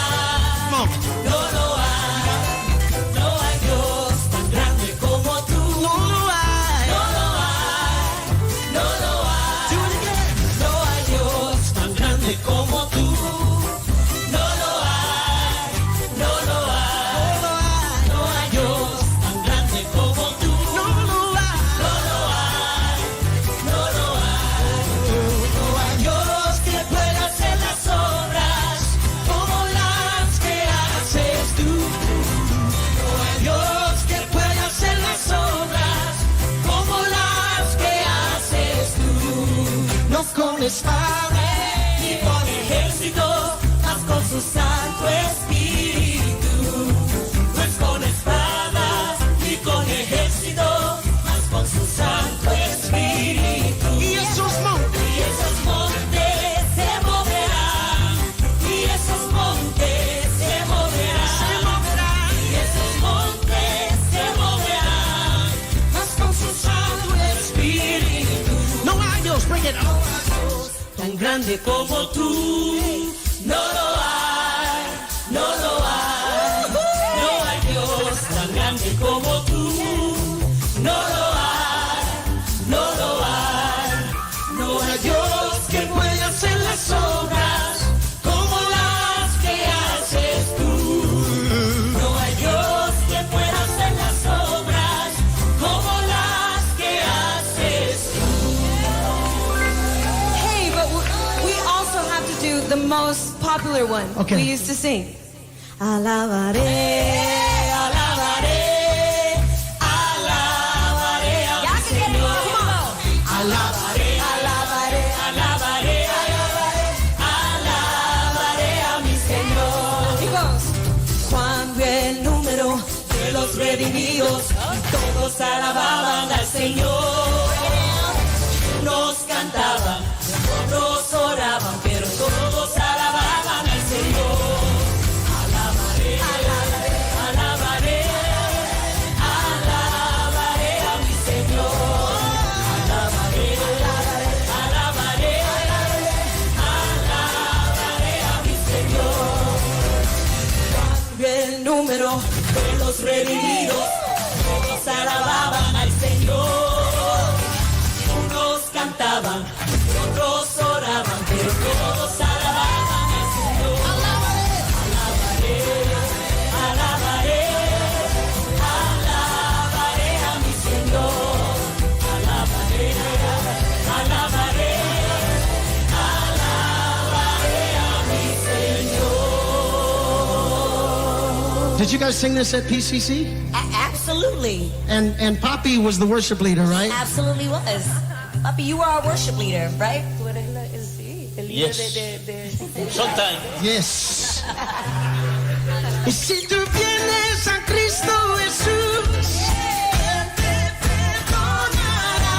Come on. no lo hay, no hay Dios tan grande como tú. No lo hay. No lo hay, no lo hay, Do it again. no hay Dios tan grande como tú. No lo hay, no lo hay, No lo hay. no hay Dios tan grande como tú. No lo hay. No lo hay, no lo hay, no hay Dios que pueda hacer las obras como las que haces tú. No hay Dios que pueda hacer las obras como las que haces tú. No con espada. Ni con ejército, mas con su Santo Espíritu. No es con espadas ni con ejército, mas con su Santo Espíritu. Y esos montes. Y esos montes se moverán, y esos montes se moverán, Se moverán. y esos montes se moverán, mas con su Santo Espíritu. No hay Dios. Bring it. Oh, Tan grande como tú, no lo hay, no lo hay, no hay Dios tan grande como tú, no lo hay, no lo hay, no hay Dios que pueda hacer las obras como las que haces tú, no hay Dios que pueda hacer las obras como las que haces. The most popular one Okay. we used to sing. Alabaré, alabaré, alabaré a mi Señor. Alabaré, alabaré, alabaré, alabaré, alabaré a mi Señor. Amigos, cuando el número de los redimidos, todos alababan al Señor. Unos cantaban, otros oraban, pero todos alababan al Señor. Alabaré, alabaré, alabaré, alabaré a mi Señor. Alabaré, alabaré, alabaré, alabaré a mi Señor. Cuando el número de los redimidos, todos alababan al Señor. Unos cantaban, otros oraban, pero todos alababan al Señor. Alabaré, alabaré, alabaré a mi Señor. Alabaré, alabaré, alabaré a mi Señor. Did you guys sing this at PCC? Absolutely. And Poppy was the worship leader, right? Absolutely was. Papi, you are our worship leader, right? Tú eres el, sí, el líder Yes. de Sometimes. Yes. Y si tú vienes a Cristo Jesús, Él te perdonará.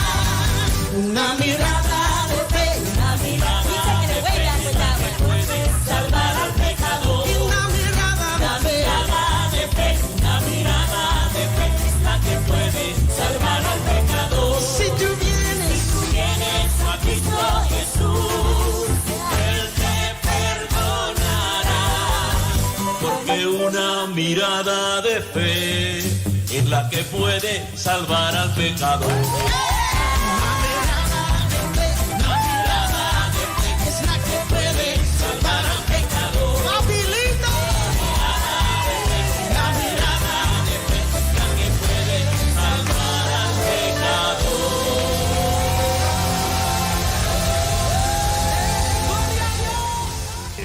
Una mirada de fe, una mirada We taking it way back with that one. Salvar al pecador. Una mirada Una de fe. mirada de fe, una mirada de fe es la que puede salvar al pecador. Si tú vienes, Si tú vienes a Cristo Jesús, Él te perdonará. Porque una mirada de fe es la que puede salvar al pecador. Es la que puede salvar al pecador. Papilito. La mirada de fe es la que puede salvar al pecador.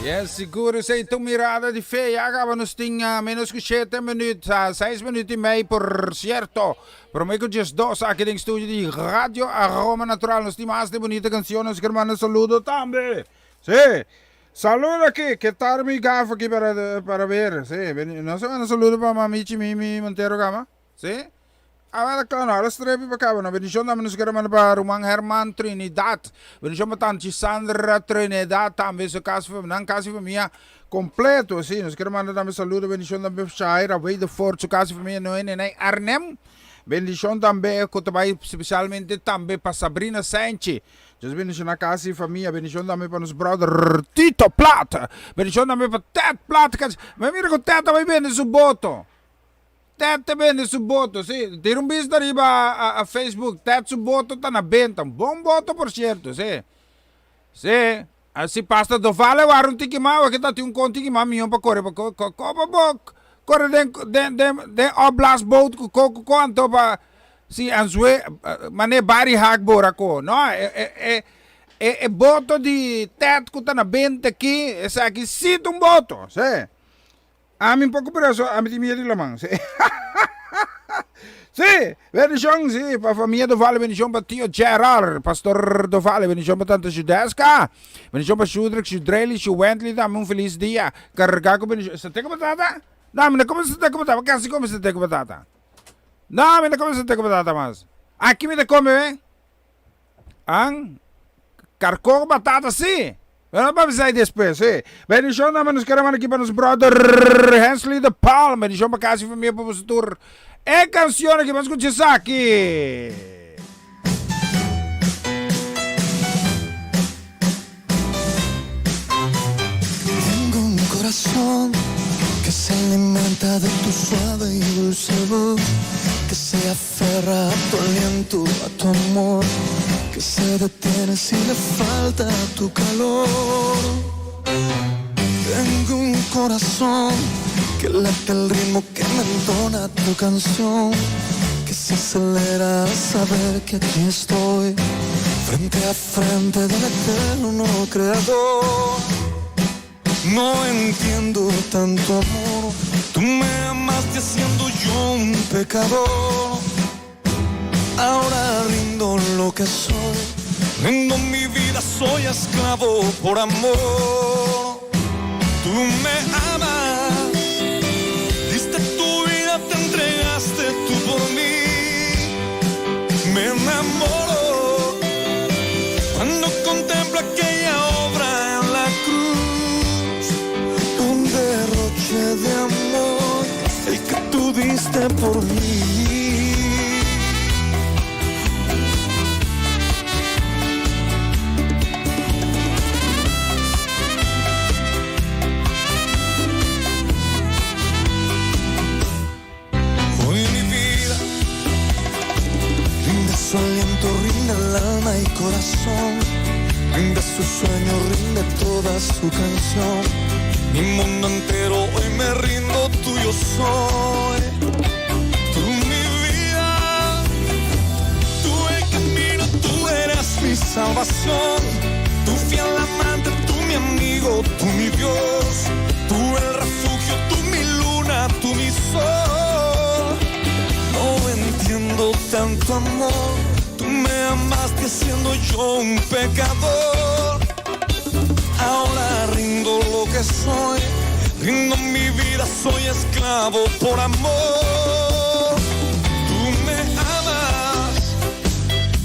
Yes, sigur esey ta mirada di fe. Ya caba nos tin menos cu 7 minuut, 6 minuut y mey, por cierto. Prome cu 12 aki den studio di Radio Aroma Natural. Nos tin mas di bunita cancion. Nos kier manda saludo tambe. Si. Saludo aki. Ke tar mi gafa aki para ver. Si. Nos a manda saludo pa Mamichi Mimi Montero Gama. Si. A ver, claro, ahora strepi pa caba. No, bendición tambe nos kier manda pa Ruman Herman Trinidad. Bendición pa Tanchi Sandra Trinidad tambe, su casa, nan casa y familia completo. Si, nos kier manda tambe saludo, bendición tambe pa Shaira Wedefort, su casa y familia Noé Nenay Arnhem. Bendición tambe, cu tambe especialmente tambe pa Sabrina Sanchez. Dios bendiciona casa y famia. Bendición tambe pa nos brother Tito Plat. Bendición tambe pa Ted Plat. Mi mira cu Ted tambe bende su boto. Ted ta bende su boto, si. Tira un bista riba a Facebook. Ted su boto ta na benta. Un bon boto, por cierto, si. Si. Así pasta dovale war un tiki mas, que ta tin un con tiki mas mion pa core pa co co co pa bo core den den den den opblaasboot cu co co co anto pa si anzue mane bari haak bora co. No, e e e e e boto di Ted cu ta na benta aki, esaki si ta un boto, si. Ami un poco preso, ami tin miedo di laman. Sí. Sí, bendicion, sí, pa familia Dovale, bendicion pa tio Gerard, pastor Dovale, bendicion pa tante Judeska, bendicion pa Shudrick, Shudrely, Shuwendley, dame un feliz dia, carga cu bendicion. Sate cu batata? No, ami no come sate cu batata, casi come sate cu batata. No, ami no come sate cu batata mas. Aki mi ta come, eh? An carco cu batata sí. Pero no pa bisa despues, sí. Bendicion na nos queremos aquí pa nos brother Hensley de Palm. Bendicion pa casa y familia pa boso tur. E cancion aki, vamos escucha esaki. Tengo un corazón que se alimenta de tu suave y dulce voz, que se aferra a tu aliento, a tu amor, que se detiene si le falta tu calor. Tengo un corazón que late al ritmo que me entona tu canción, que se acelera al saber que aquí estoy, frente a frente del eterno creador. No entiendo tanto amor. Tú me amaste siendo yo un pecador. Ahora rindo lo que soy. Rindo mi vida, soy esclavo por amor. Tú me amas. Diste tu vida, te entregaste tú por mí. Me enamoro cuando contemplo aquella obra en la cruz. Un derroche de amor, el que tú diste por mí. Hoy mi vida rinde su aliento, rinde el alma y corazón, rinde su sueño, rinde toda su canción. Mi mundo entero hoy me rindo, tuyo soy. Tú mi vida, tú el camino, tú eres mi salvación. Tu fiel amante, tú mi amigo, tú mi Dios. Tú el refugio, tú mi luna, tú mi sol. No entiendo tanto amor. Tú me amaste siendo yo un pecador. Ahora rindo lo que soy, rindo mi vida, soy esclavo por amor. Tú me amas,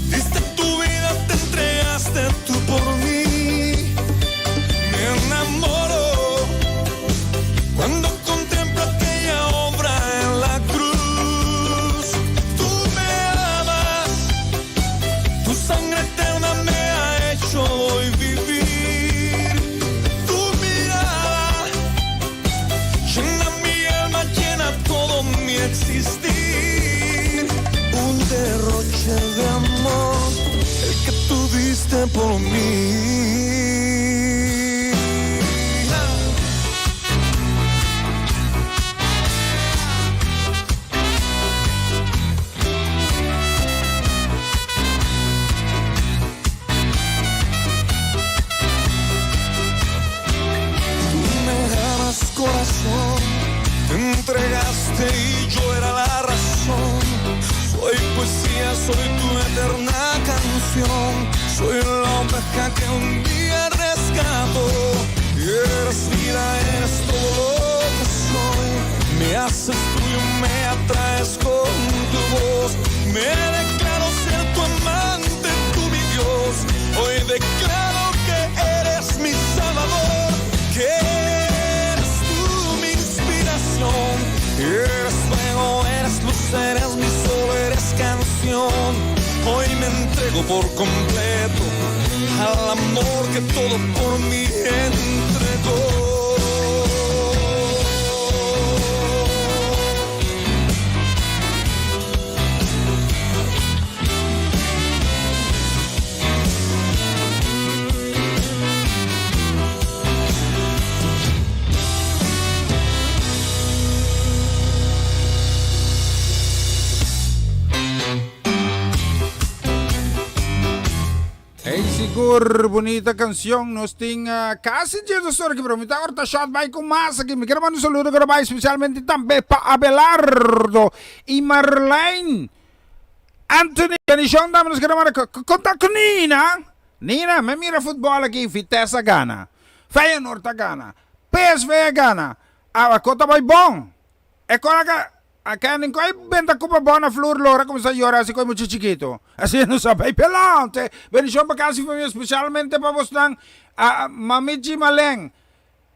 diste tu vida, te entregaste tú por mí. Me enamoro cuando contemplo aquella obra en la cruz. Tú me amas, tu sangre eterna me ha hecho hoy vivir. Tu mirada llena mi alma, llena todo mi existir. Un derroche de amor, el que tú diste por mí. Tú me ganas corazón, te entregaste y yo era la razón. Soy poesía, soy tu eterna canción. Soy la oveja que un día rescató. Eres vida, eres todo lo que soy. Me haces tuyo, me atraes con tu voz. Me declaro ser tu amante, tú mi Dios. Hoy declaro que eres mi salvador, que eres tú mi inspiración. Eres fuego, eres luz, eres mi sol, eres canción. Hoy me entrego por completo al amor que todo por mí entregó. Hey sigur bunita cancion nos tin casi dje dos or aki pero mi ta horta shot bai cu mas aki mi quier manda un saludo cu bai especialmente tambe pa Abelardo y Marlene Anthony bendición dame nos quier manda conta cu Nina Nina mi a mira futbol aki Vitesse a gana Feyenoord a gana PSV a gana awa cu ta bai bon E kora ka a Kenny ku a benta kupa bon na flur lora kuminsá yora asi ku e mucha chikitu. Asi nos a bai pelante. Bendishon pa kasi famia spesialmente pa bosnan a Mamichi Malen.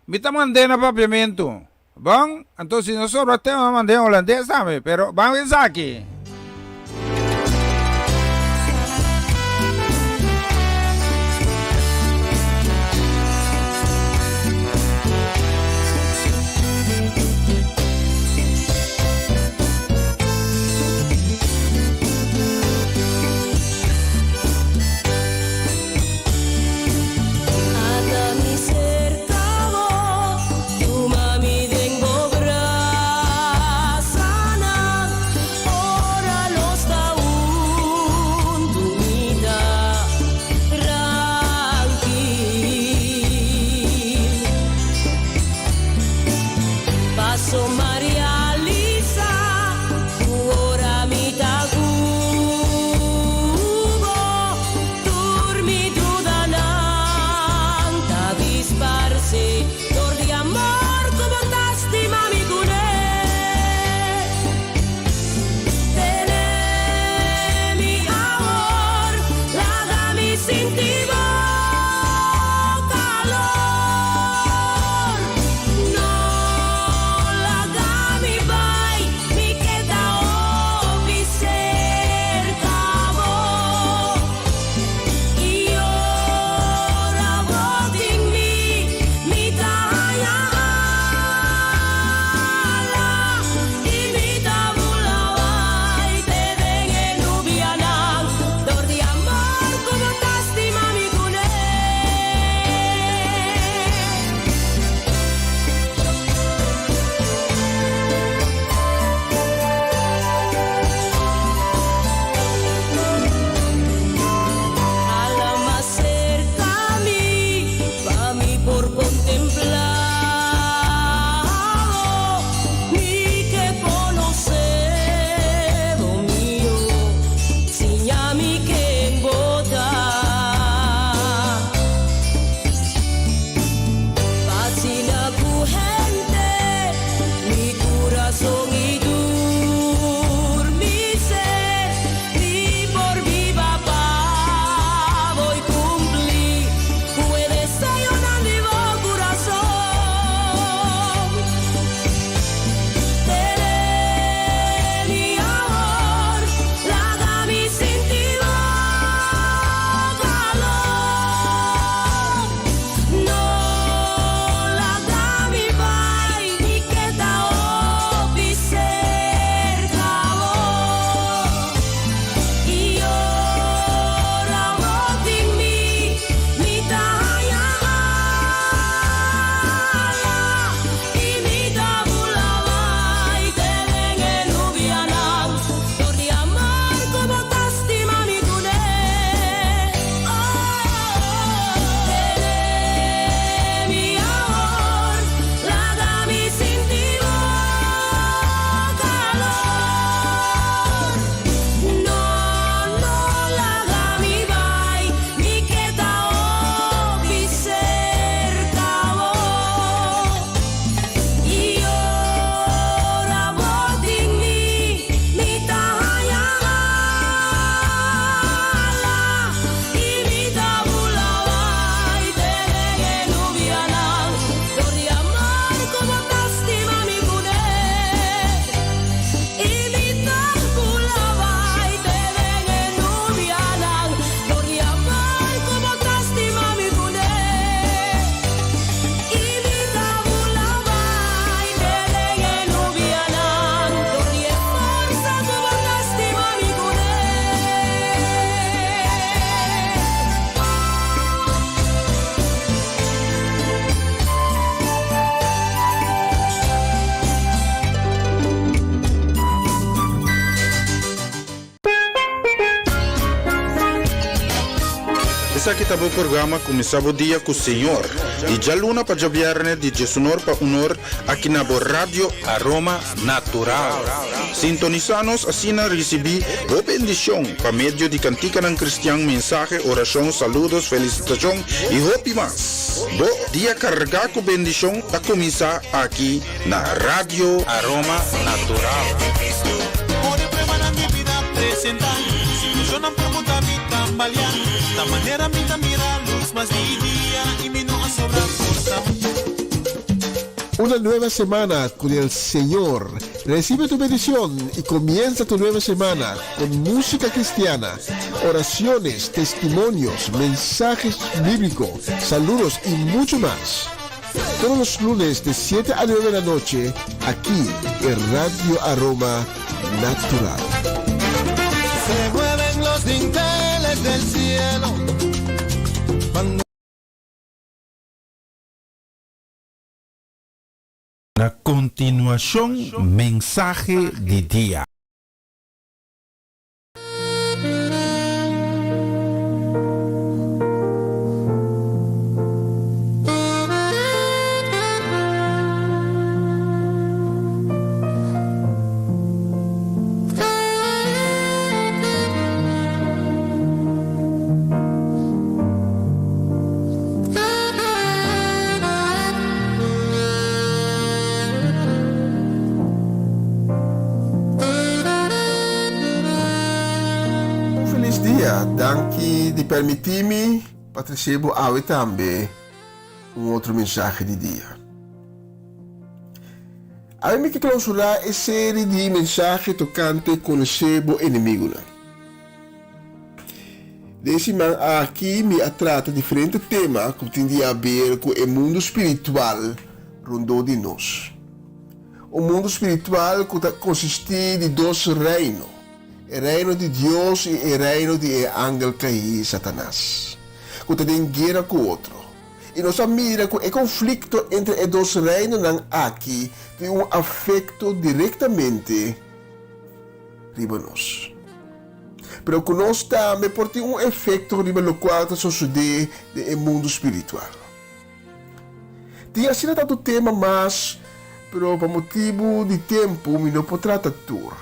Mi ta mand'é na papiamentu. Bon, anto si no sobra tema mand'é en holandes tambe, pero ban esaki. Ata mi serka bo, tuma mi den bo brasanan. Esaki ta bo programa Kuminsá Bo Dia ku Señor, di djaluna pa djabièrnè di diesunor pa unor aki na bo Radio Aroma Natural. Sintonisá nos asina risibí bo bendishon pa medio di kantikanan kristian, mensahe, orashon, saludos, felisitashon i hopi mas. Bo dia kargá ku bendishon ta kuminsá aki na Radio Aroma Natural. Una nueva semana con el Señor. Recibe tu bendición y comienza tu nueva semana con música cristiana, oraciones, testimonios, mensajes bíblicos, saludos y mucho más. Todos los lunes de 7 a 9 de la noche, aquí en Radio Aroma Natural. Se mueven los dinteles del cielo. Cuando Na kontinuashon mensahe di dia. Un felis dia, danki di permiti mi pa trece bo awe tambe un otro mensahe di dia. Awe mi ke clausura e serie di mensahe tocante conoce bo enemigunan. Den siman aki mi a trata diferente tema ku tin di haber ku e mundu spiritual rondó di nos. Un mundu spiritual ku ta konsistí di dos reino, e reino di Dios i e reino di e angel kaí, Satanas, ku ta den guera ku otro. I nos a mira ku e konflikto entre e dos reinonan aki tin un afekto direktamente riba nos. Pero ku nos tambe por tin un efekto riba lokual ta sosodé den e mundu spiritual. Tin asina tantu tema mas, pero pa motibu di tempu mi no por trata tur.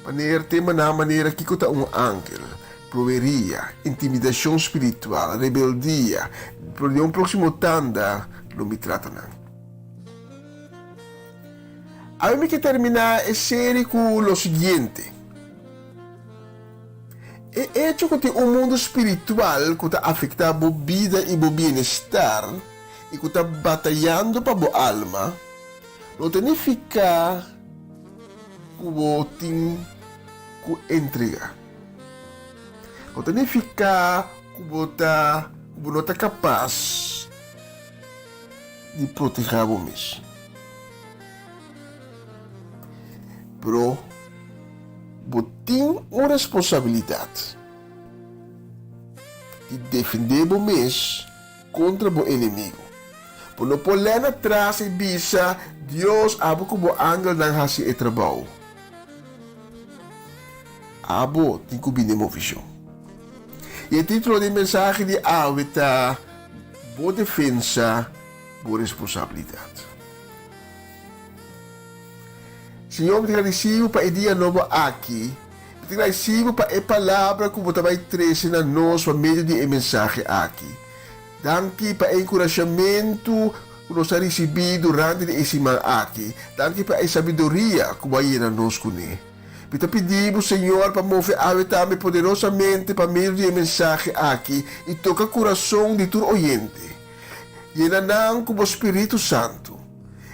Manera temanan manera kiko ta un angel, brueria, intimidashon spiritual, rebeldia, pero den un próksimo tanda lo mi trata nan. Awe mi ke terminá e seri ku lo siguiente. E echo ku tin un mundu spiritual ku ta afektá bo bida i bo bienestar i ku ta batayando pa bo alma, no ta nifiká ku bo tin ku entregá. No ta nifiká ku bo ta ku bo no ta kapas di protehá bo mes. Pero bo tin un responsabilidat di defendé bo mes kontra bo enemigu. Bo no por lèn atras i bisa, Dios, abo ku bo angelnan hasi e trabou. Abo tin ku bini movishon. I e título di e mensahe di awe ta, Bo defensa, bo responsabilidat. Señor, mi ta gradisí bo pa e dia nobo aki. Mi ta gradisí bo pa e palabra ku bo ta bai trese na nos pa medio di e mensahe aki. Danki pa e enkurashamentu ku nos a risibí durante di e siman aki. Danki pa e sabiduria ku bo a yena nos kuné. Mi ta pidi bo, Señor, pa move awe tambe poderosamente pa medio di e mensahe aki i toka kurason di tur oyente. Yena nan ku bo spiritu santu.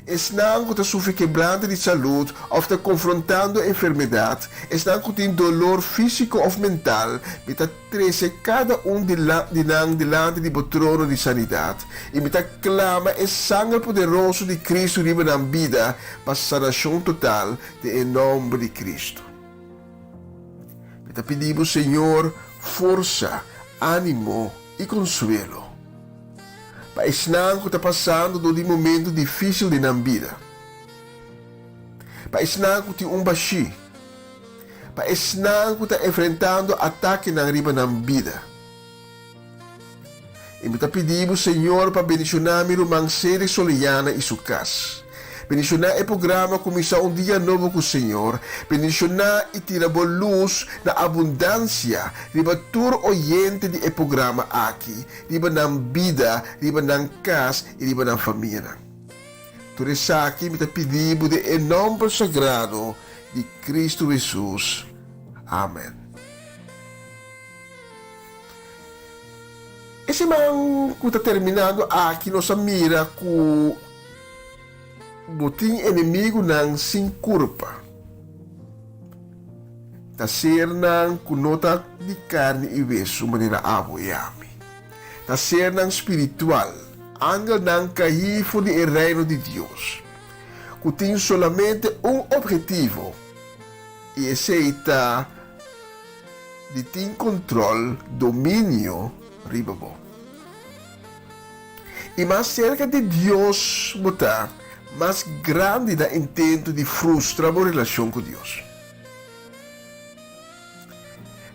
Esnan ku ta sufri kebrante di salud òf ta konfrontando enfermedat, esnan ku tin dolor físiko òf mental, mi ta trese kada un di di nan dilanti di bo trono di sanidat, i mi ta klama e sanger poderoso di Kristu riba nan bida pa sanashon total den e nòmber di Kristu. Mi ta pidi bo, Señor, forsa, ánimo i konsuelo. Pa esnan ku ta pasando dor di momentu difísil den nan bida. Pa esnan ku tin un bashí. Pa esnan ku ta enfrentando atakenan riba nan bida. I mi ta pidi Bo, Señor, pa bendishoná mi ruman Cedric Soliana i su kas. Bendishoná e programa Kuminsá un Dia Nobo ku Señor. Bendishoná i tira Bo lus na abundansia riba tur oyente di e programa aki, riba nan bida, riba nan kas i riba nan famianan. Tur esaki mi ta pidi Bo den e nòmber sagrado di Kristu Hesus. Amen. E siman ku ta terminando aki nos a mira ku bo tin enemigunan sin kurpa. Ta sernan ku no ta di karni i wesu manera abo i ami. Ta sernan spiritual, angelnan kaí for di e Reino di Dios, ku tin solamente un ophetivo, i esei ta, di tin control, dominio, riba bo. I mas cerca di Dios bo ta, mas grandi nan intento di frustra bo relacion cu Dios.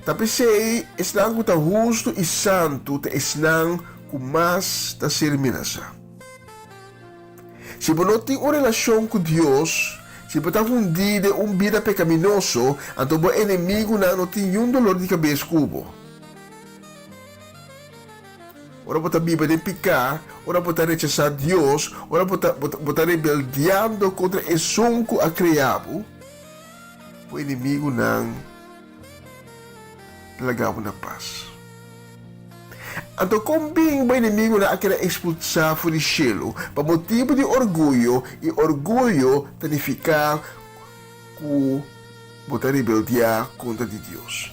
Ta p'esei esnan cu ta hustu i santu ta esnan cu mas ta ser menasá. Si bo no tin un relashon ku Dios, si bo ta hundí den un bida pekaminoso, anto bo enemigunan no tin niun dolor di kabes ku bo. Ora bo ta biba den piká, ora bo ta rechasá Dios, ora bo ta bo ta rebeldiando kontra Esun ku a krea bo, bo enemigunan ta laga bo na pas. Anto kon bin bo enemigunan a keda ekspulsá for di shelu pa motibu di orguyo, i orguyo ta nifiká ku bo ta rebeldiá kontra di Dios.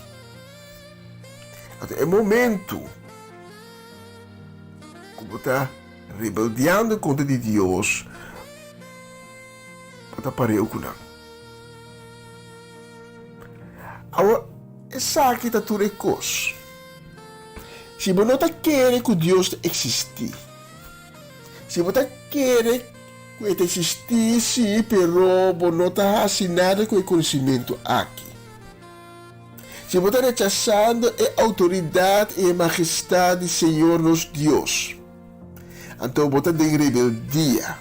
Anto e momentu ku bo ta rebeldiando kontra di Dios, bo ta pareu ku nan. Awor, esaki ta tur e kos. Si bo no ta kere ku Dios ta eksistí, si bo ta kere ku e ta eksistí sí, pero bo no ta hasi nada ku e konosimentu aki, si bo ta rechasando e outoridat i e magestat di Señor nos Dios, anto bo ta den rebeldia.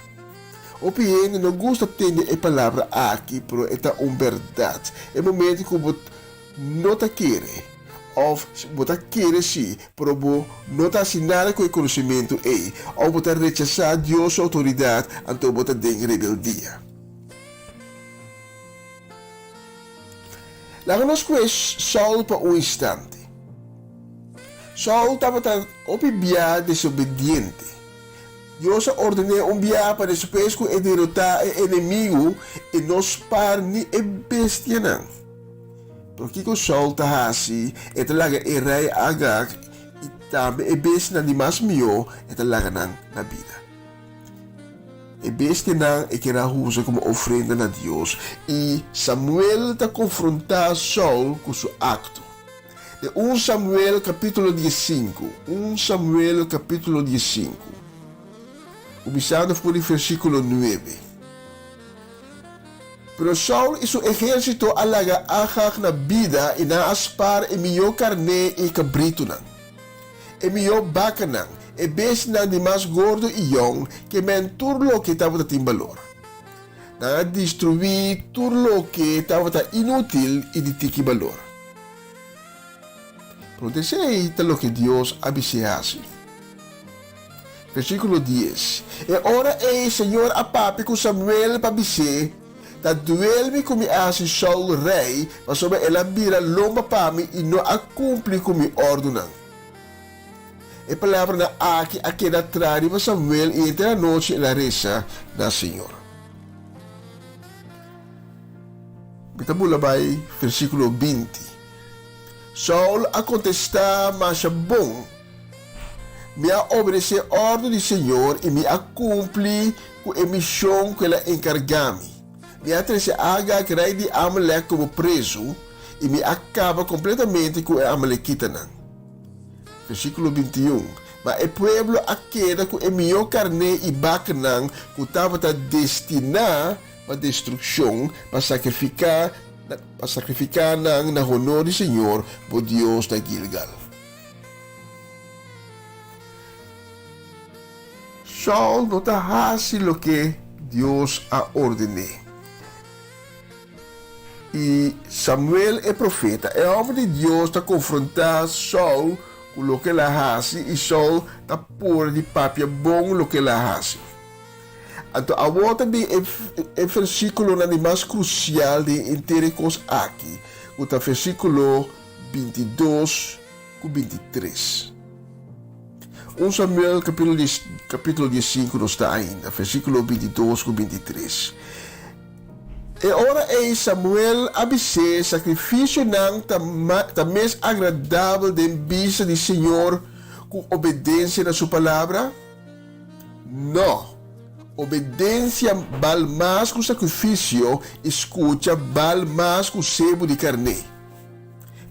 Hopi hende no gusta tende e palabra aki, pero e ta un bèrdat. E momento ku bo no ta kere, òf bo ta kere sí, pero bo no ta hasi nada ku e konosementu ei, òf bo ta rechasá Dios su outoridat, anto bo ta den rebeldia. Laga nos kue Saul pa un instante. Saul tabata hopi bia desobediente. Dios a orden'é un bia pa despues ku e derotá e enemigu, e no spar ni e bestianan. Pero kiko Saul ta hasi? E ta laga e rei Agag i tambe e bestianan di mas mihó, e ta laga nan na bida. E bestianan e kier a usa komo ofrenda na Dios, i Samuel ta konfrontá Saul ku su akto. Den un Samuel capítulo diesinku, un Samuel capítulo diesinku, kuminsando for di versíkulo nuebe. Pero Saul i su ehército a laga Agag na bida i nan a spar e mihó karné i e kabritunan, e mihó bakanan, e bestianan di mas gordo i yòn, ke men tur loke tabata tin balor. Nan a destruí tur loke tabata inútil i di tiki balor. Pero esei ta loke Dios a bis'é hasi. Versíkulo dies, E ora ei Señor a papia ku Samuel pa bis'é, Ta duel mi ku mi a hasi Saul rei, pasobra el a bira lomba pa mi i no a kumpli ku mi òrdunan. E palabranan aki a keda tra riba Samuel i henter anochi el a resa na Señor. Mi ta bula bai versíkulo 20. Saul a kontestá masha bon, Mi a obedesé òrdu di Señor i mi a kumpli ku e mishon ku el a enkargá mi. Mi a trese Agag, rei di Amalek, komo prezu, i mi a kaba kompletamente ku e amalekitanan. Versíkulo 21, Ma e pueblo a keda ku e mihó karné i bakanan ku tabata destiná pa destrukshon, pa sakrifiká pa sakrifiká nan na honor di señor bo Dios na Gilgal. Saul no ta hasi loke Dios a orden'é. I Samuel e profeta, e hòmber di Dios, ta konfrontá Saul ku loke el a hasi, i Saul ta pone di papia bon loke el a hasi. Anto awor ta bin e versíkulonan di mas krusial den henter e kos aki, ku ta versíkulo 22 ku 23. 1 Samuel kapítulo 15 nos ta ainda, versíkulo 22 ku 23. E ora ei Samuel a bis'é, Sakrifisionan ta ta mes agradabel den bista di señor ku obedensia na su palabra? No! Obedensia bal mas ku sakrifisio i skucha bal mas ku sebu di karné.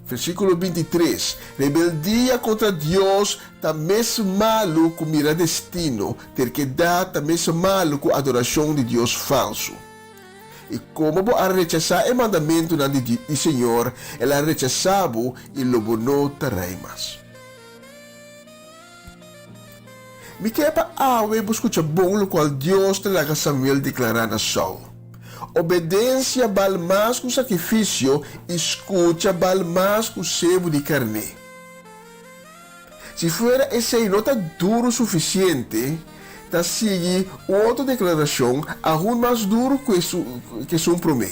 Versíkulo 23, Rebeldia kontra Dios ta mes malu ku mira destino, terkedat ta mes malu ku adorashon di dios falsu. I komo bo a rechasá e mandamentunan di di Señor, el a rechasá bo i lo bo no ta rei mas. Mi ke pa awe bo skucha bon lokual Dios ta laga Samuel deklará na Saul. Obedensia bal mas ku sakrifisio i skucha bal mas ku sebu di karné. Si fuera esei no ta duru sufisiente, ta sigui un otro deklarashon aun mas duru ku esun promé.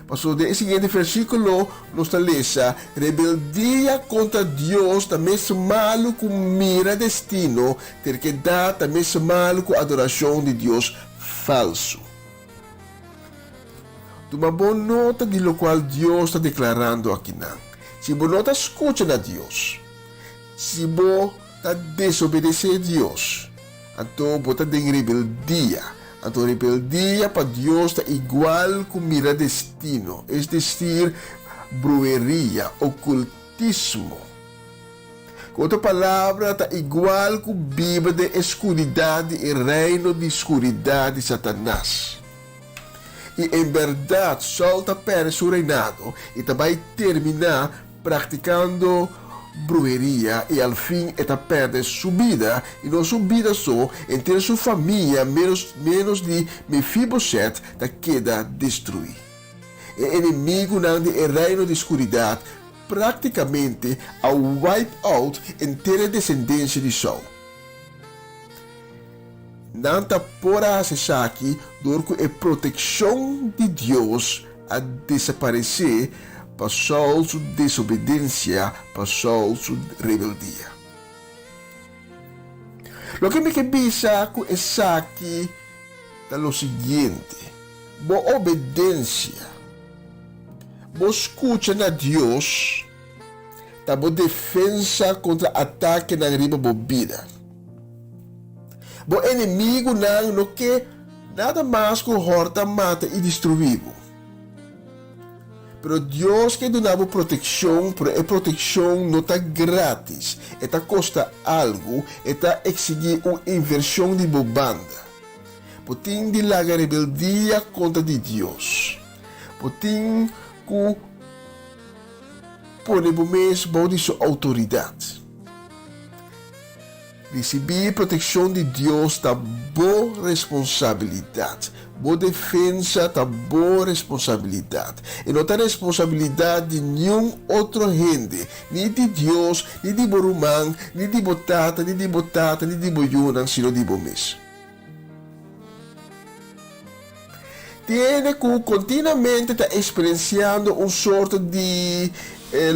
Pasobra den e siguiente versíkulo nos ta lesa, Rebeldia kontra Dios ta mes malu ku mira destino, terkedat ta mes malu ku adorashon di dios falsu. Tuma bon nota di lokual Dios ta deklarando akinan. Si bo no ta skucha na Dios, si bo ta desobedesé Dios, anto bo ta den rebeldia. Anto rebeldia pa Dios ta igual ku mira destino, es desir, brueria, okultismo. Ku otro palabra, ta igual ku biba den e skuridat di e reino di skuridat di Satanas. I en bèrdat Saul ta pèrdè su reinado i ta bai terminá praktikando bruheria i al fin e ta pèrdè su bida, i no su bida so, henter su famia ménos ménos di Mefibosèt ta keda destruí. E enemigunan di e reino di skuridat práktikamente a wipe out henter e desendensia di Saul. Nan ta por a hasi esaki dor ku e protekshon di Dios a desaparesé pa Saul su desobedensia, pa Saul su rebeldia. Loke mi ke bisa ku esaki ta lo siguiente, bo obedensia, bo skucha na Dios ta bo defensa kontra atakenan riba bo bida. Bo enemigunan no ke nada mas ku hòrta, mata i destruí bo. Pero Dios ke duna bo protekshon, pero e protekshon no ta grátis, e ta kosta algu, e ta eksigí un invershon di bo banda. Bo tin di laga rebeldia kontra di Dios. Bo tin ku pone bo mes bou di su outoridat. Risibí protekshon di Dios ta bo responsabilidat. Bo defensa ta bo responsabilidat. E no ta responsabilidat di niun otro hende, ni di Dios, ni di bo ruman, ni di bo tata, ni di bo tata, ni di bo yunan, sino di bo mes. Tiene ku kontinuamente ta eksperensiando un sorto di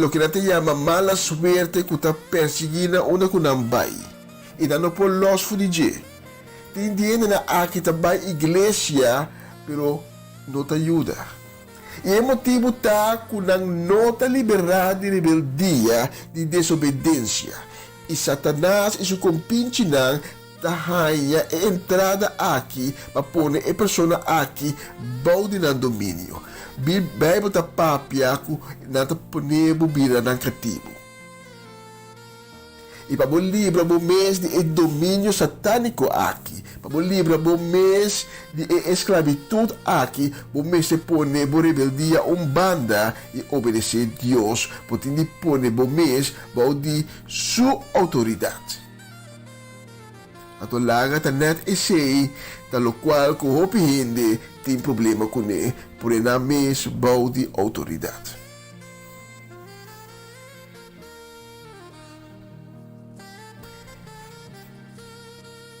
loke nan ta yama mala suerte ku ta persiguí nan unda ku nan bai i nan no por lòs for di dje. Tin di hendenan aki ta bai iglesia pero no ta yuda. I e motibu ta ku nan no ta liberá di rebeldia, di desobedensia. I Satanas i su kompinchinan ta haña e entrada aki pa pone e persona aki bou di nan dominio. Bijbel ta papia ku nan ta pone bo bira nan katibu. I pa bo libra bo mes di e dominio satániko aki, pa bo libra bo mes di e esklabitut aki, bo mester pone bo rebeldia un banda i obedesé Dios. Bo tin di pone bo mes bou di Su outoridat. Anto laga ta nèt esei ta lokual ku hopi hende tin problema kuné, pone nan mes bou di outoridat.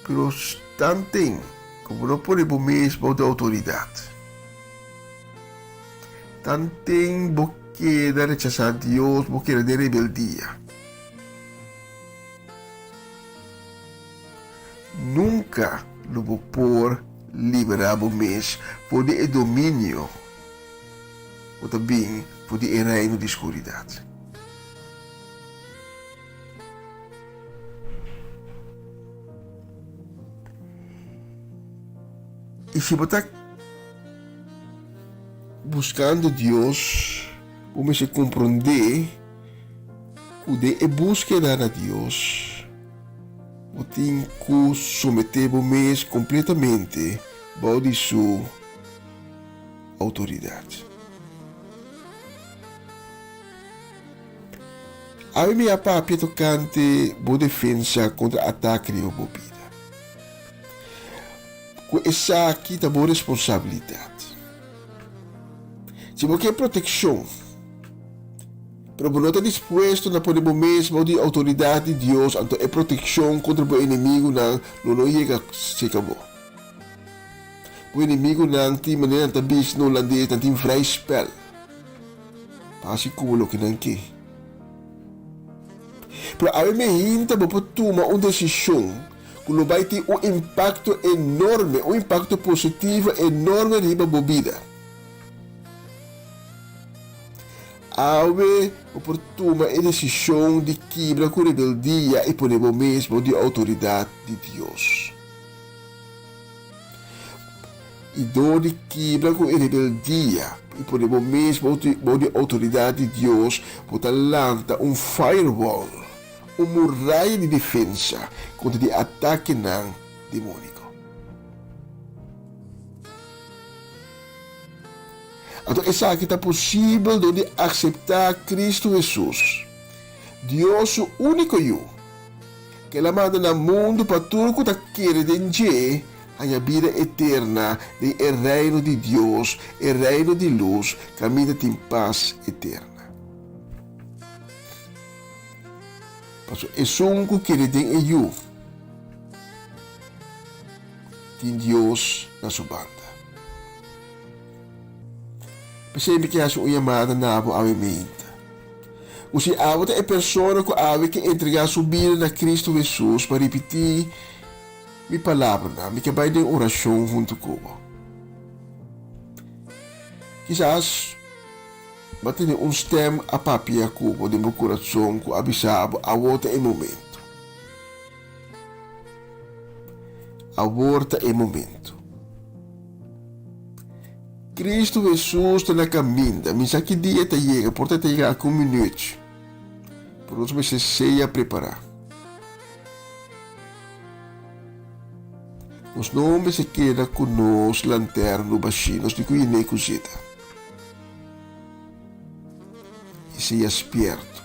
Pero tanten ku bo no pone bo mes bou di outoridat, tanten bo keda rechasá Dios, bo keda den rebeldia. Nunka lo bo por liberá bo mes for di e dominio ku ta bin for di e reino di skuridat. I si bo ta buskando Dios, bo mester komprondé ku den e búskeda na Dios, bo tin ku someté bo mes kompletamente bou di su outoridat. Awe mi a papia tokante bo defensa kontra atake riba bo bida. Ku esaki ta bo responsabilidat. Si bo ke protekshon, pero bo no ta dispuesto na pone bo mes bou di outoridat di Dios, anto e protekshon kontra bo enemigunan lo no yega serka bo. Bo enemigunan tin manera nan ta bisa na hulandes, nan tin vrij spel. Pa hasi ku bo loke nan ke. Pero awe mehinta bo por tuma un desishon ku lo bai tin un impakto enorme, un impakto positivo enorme riba bo bida. Awe bo por tuma e desishon di kibra ku rebeldia i pone bo mes bou di outoridat di Dios. I dor di kibra ku e rebeldia i pone bo mes bou di outoridat di Dios, bo ta lanta un firewall, un muraya di defensa kontra di atakenan demóniko. Anto esaki ta posibel dor di akseptá Kristu Hesus, Dios su úniko Yu, ku el a manda na mundu pa tur ku ta kere den dje haña bida eterna den e Reino di Dios, e Reino di lus, kaminda tin pas eterna. Pasobra esun ku kere den e Yu tin Dios na su banda. P'esei mi ke hasi un yamada na bo awe meinta. Ku si abo ta e persona ku awe ke entregá su bida na Kristu Hesus pa ripití mi palabranan, mi ke bai den orashon huntu ku bo. Kisas bo a tene un stèm a papia ku bo den bo kurason ku a bisa bo, Awor ta e momento. Awor ta e momento. Cristo Jesus ta na caminda. Mi sa ki dia e ta yega, por ta e ta yega aki un minuut. Pero nos mester sea prepara. Nos no mester keda cu nos lanterno bashi, nos tin cu yene cu zeta. Y sea spierto,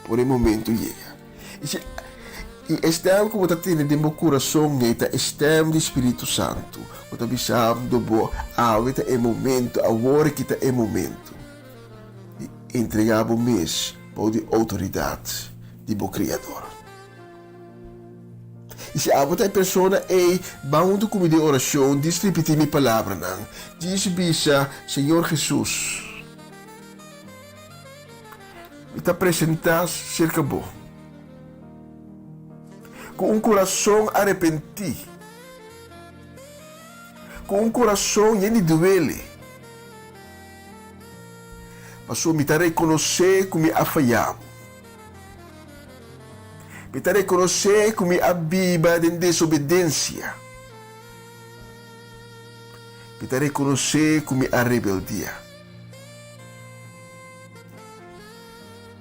por e momento yega. I si i e stèm ku bo ta tene den bo kurason ei ta e stèm di Spiritu Santu ku ta bisando bo, Awe ta e momentu, awor aki ta e momentu di entregá bo mes bou di outoridat di bo Kriador. I si abo ta e persona ei, ban huntu ku mi den orashon, dis ripití mi palabranan. Dis bisa, Señor Hesus. Mi ta presentá serka bo ku un kurason arepentí, ku un kurason yen di duele, pasobra mi ta rekonosé ku mi a fayá bo. Mi ta rekonosé ku mi a biba den desobedensia. Mi ta rekonosé ku mi a rebeldiá.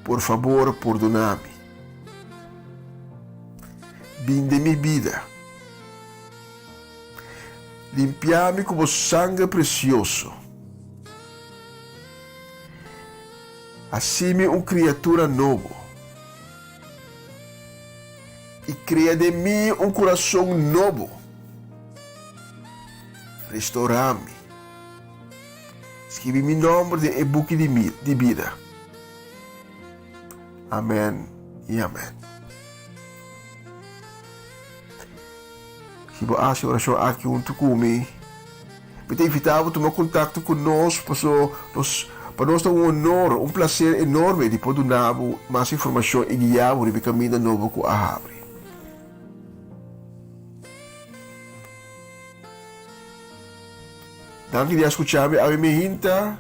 Por fabor pordona mi. Bin den mi bida. Limpia mi ku bo sanger presioso. Hasi mi un kriatura nobo. i krea den mi un kurason nobo. Restorá mi. Skibi mi nòmber den e buki di bida. Amèn i amèn. Si bo hasi e orashon aki huntu ku mi, mi ta invitá bo tuma kontakto ku nos paso nos pa nos ta un honor, un plaser enorme di por duna bo mas informashon i guia bo riba e kaminda nobo ku a habri. Danki di a skucha mi awe mi hinta.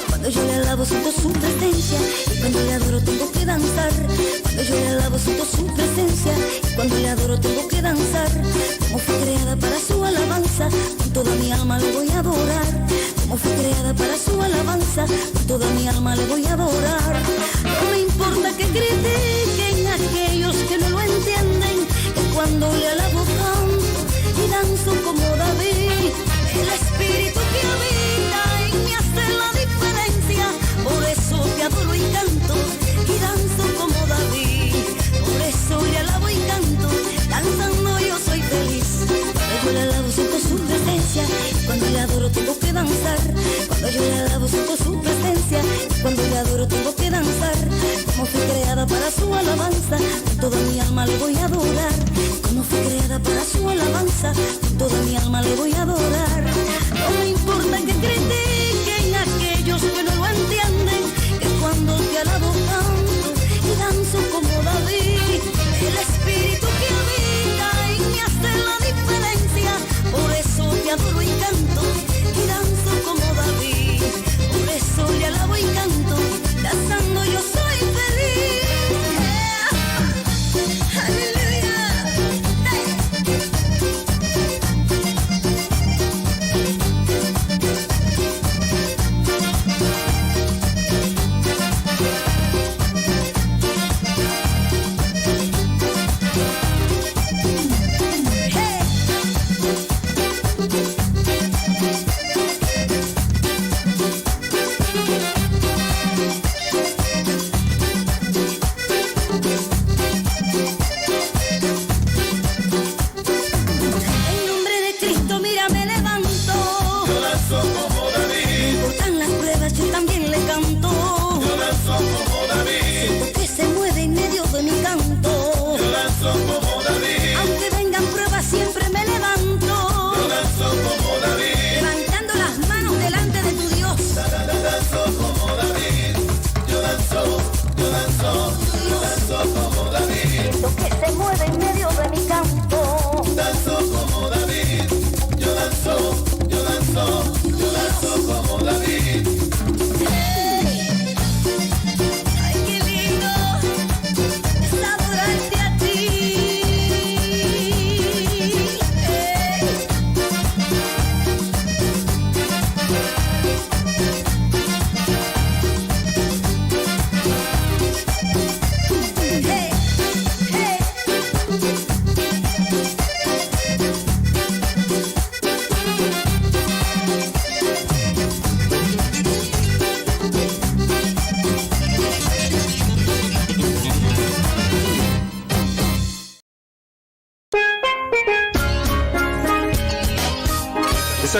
Cuando yo le alabo siento su presencia y cuando le adoro tengo que danzar. Cuando yo le alabo siento su presencia y cuando le adoro tengo que danzar. Como fui creada para su alabanza, con toda mi alma le voy a adorar. Como fui creada para su alabanza, con toda mi alma le voy a adorar. No me importa que critiquen a aquellos que no lo entienden, que cuando le alabo canto y danzo como David. El espíritu que habita en mí hace la diferencia, por eso te adoro y canto y danzo como David. Por eso le alabo y canto, danzando yo soy feliz. Cuando yo le alabo siento su presencia, y cuando le adoro tengo que danzar. Cuando yo le alabo siento su presencia, y cuando le adoro tengo que danzar. Como fui creada para su alabanza, con toda mi alma le voy a adorar. Como fui creada para su alabanza, con toda mi alma le voy a adorar. No me importa que critiquen a aquellos que no lo entienden, que cuando te alabo canto y danzo como David. El espíritu que habita en mí hace la diferencia, por eso te adoro y canto y danzo como David. Por eso le alabo y canto, danzando yo soy feliz. Aleluya.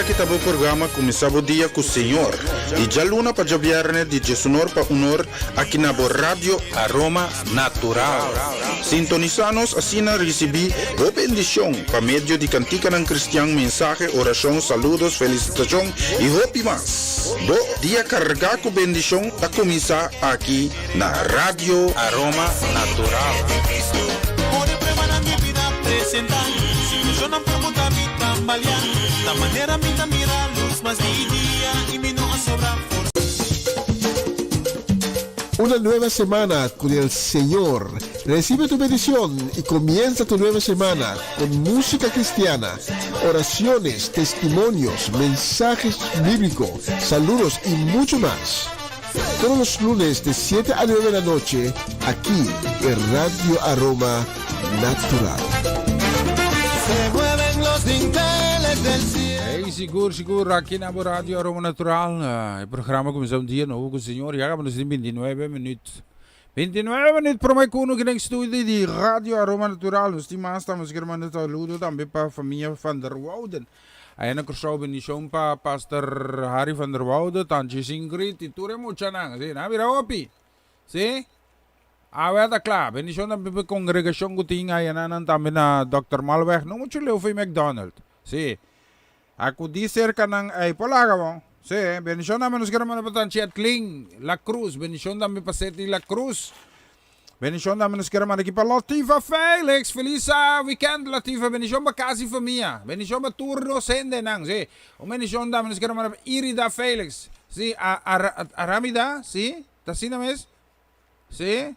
Esaki ta bo programa Kuminsá Bo Dia ku Señor, di djaluna pa djabièrnè di djesunor pa unor aki na bo Radio Aroma Natural. Sintonisá nos asina risibí bo bendishon pa medio di kantikanan kristian, mensahe, orashon, saludos, felisitashon i hopi mas. Bo dia kargá ku bendishon ta kuminsá aki na Radio Aroma Natural. Una nueva semana con el Señor. Recibe tu bendición y comienza tu nueva semana con música cristiana, oraciones, testimonios, mensajes bíblicos, saludos y mucho más. Todos los lunes de 7 a 9 de la noche, aquí en Radio Aroma Natural. Se mueven los dinteles del cielo. Hey, sigur, sigur, aki na bo Radio Aroma Natural. E programa kuminsá un dia nobo ku Señor. Ya kaba nos tin 29 minuut. 29 minuut promé ku uno den studio di Radio Aroma Natural. Nos tin mas, nos kier manda saludo tambe pa famia Van der Wouden. Aya na Kòrsou bendishon pa Pastor Harry van der Woude, Tanchi Singrid i tur e muchanan. Sí, nan a bira hopi. Sí. Awe ta kla. Bendishon tambe pa e kongregashon ku tin aya nan nan tambe na Dòkter Malweg, no muchu leu for McDonald. Sí. Akudí serka nan ei por laga bon. Sí. Bendishon tambe nos kere manda pa Tanchi Edlin La Cruz. Bendishon tambe pa Seti La Cruz. Bendishon tambe nos kere manda aki pa Latifa Felix. Feliz weekend Latifa. Bendishon pa kas i famia. Bendishon pa tur nos hendenan. Si. Un bendishon tambe nos kere manda pa Irida Felix. Si. Aramida. Si. Ta asina mes? Si.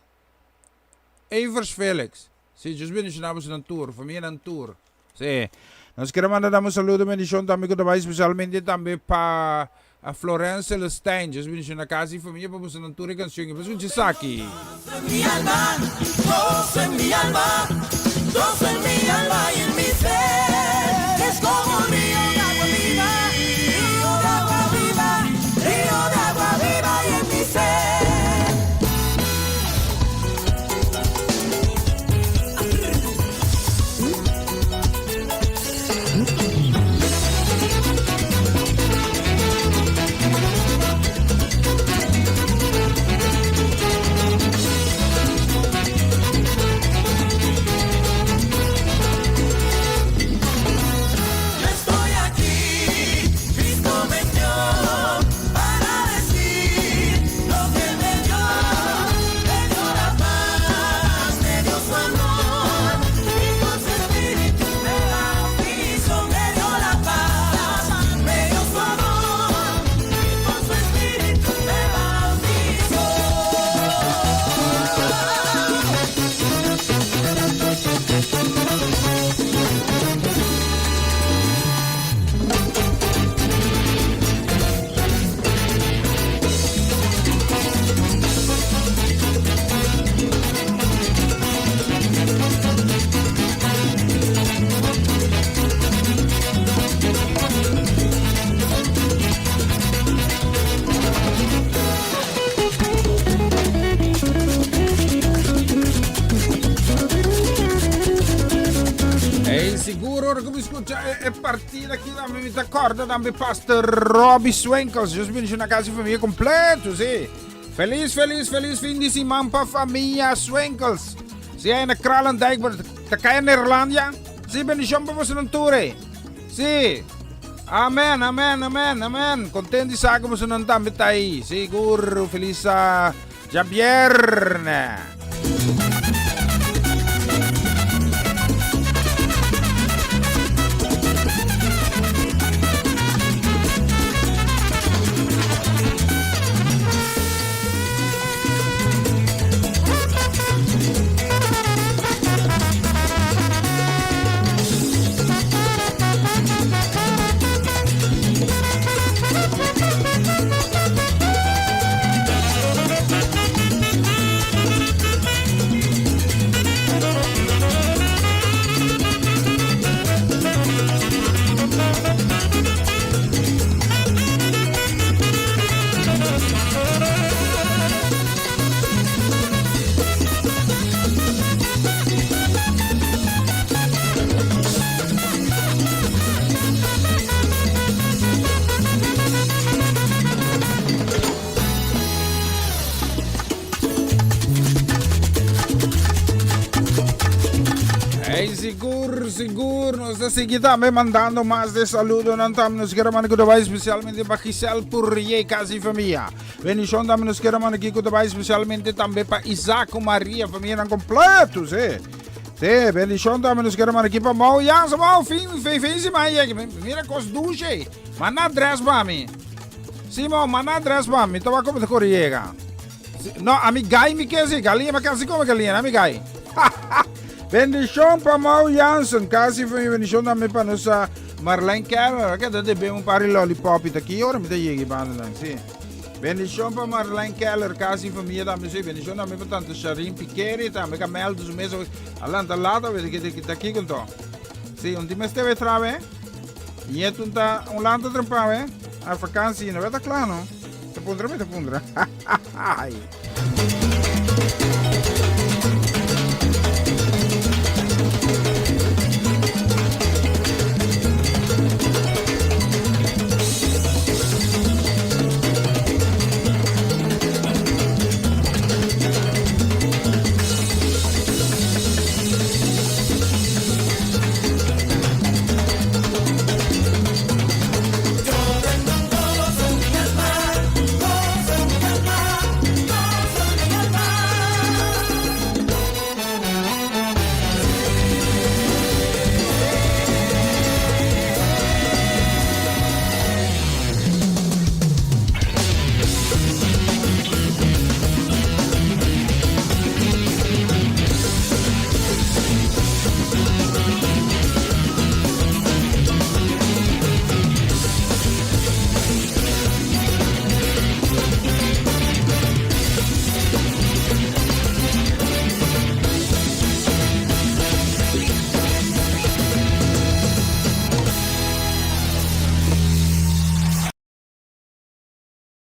Evers Felix. Si. Dios bendishona bosonan tur. Famianan tur. Si. Nos kere manda dam un saludo bendishon tambe ku ta bai spesialmente tambe pa Florence Celestijn. Dios bendishona kas i famia pa boso nan tur e kanshon i pa skucha esaki. Gozo en mi alma, gozo en mi alma, gozo en mi alma y en mi ser. Es como un río de agua viva, río de agua viva, río de agua viva y en mi ser. Ey, sigur ora ku mi skucha e, e partida aki tambe mi ta kòrda tambe Pastor Robbie Swinkels. Dios bendiciona casa y familia completo, sí. Feliz, feliz, feliz fin di siman pa familia Swinkels. Si hay na Kralendijk, pero ta kaya Nederlandia. Sí, bendicion pa boso nan tur, eh. Sí. Amen, amen, amen, amen. Content di sa ku boso nan tambe ta ahí. Sigur, feliz uh, djabierne. Hey, sigur, sigur, nos ta sigui tambe mandando mas de saludonan tambe nos kier manda ku ta bai especialmente pa Giselle Pourier, casa y familia. Bendicion tambe nos kier manda aki ku ta bai especialmente tambe pa Isaac ku Maria, familianan completo, sí. Sí, bendicion tambe nos kier manda aki pa Mau Jansen, Mau, fin, fin, fin siman yegi. Mira kos dushe. Manda adres pa mi. Sí, Mau, manda adres pa mi. Ta wak como ta kore yega. No, ami gai mi ke si, galinha, ma kasi come galinha, ami gai. Bendicion pa Mau Jansen, kasi fue mi bendicion tambe pa nosa Marlene Keller, que ta debe un par di lollipop ta ki ora mi ta yega banda dan, si. Bendicion pa Marlene Keller, kasi familia tambe si, bendicion tambe pa tante Sharin Piqueri, tambe Kamel de su mesa, alanta lata, we ta ta ki konto. Si, un di mes tebe trabe, nieto un ta un lanta trempawe, a vakantie, no ta kla no. Ta puntra mi ta puntra.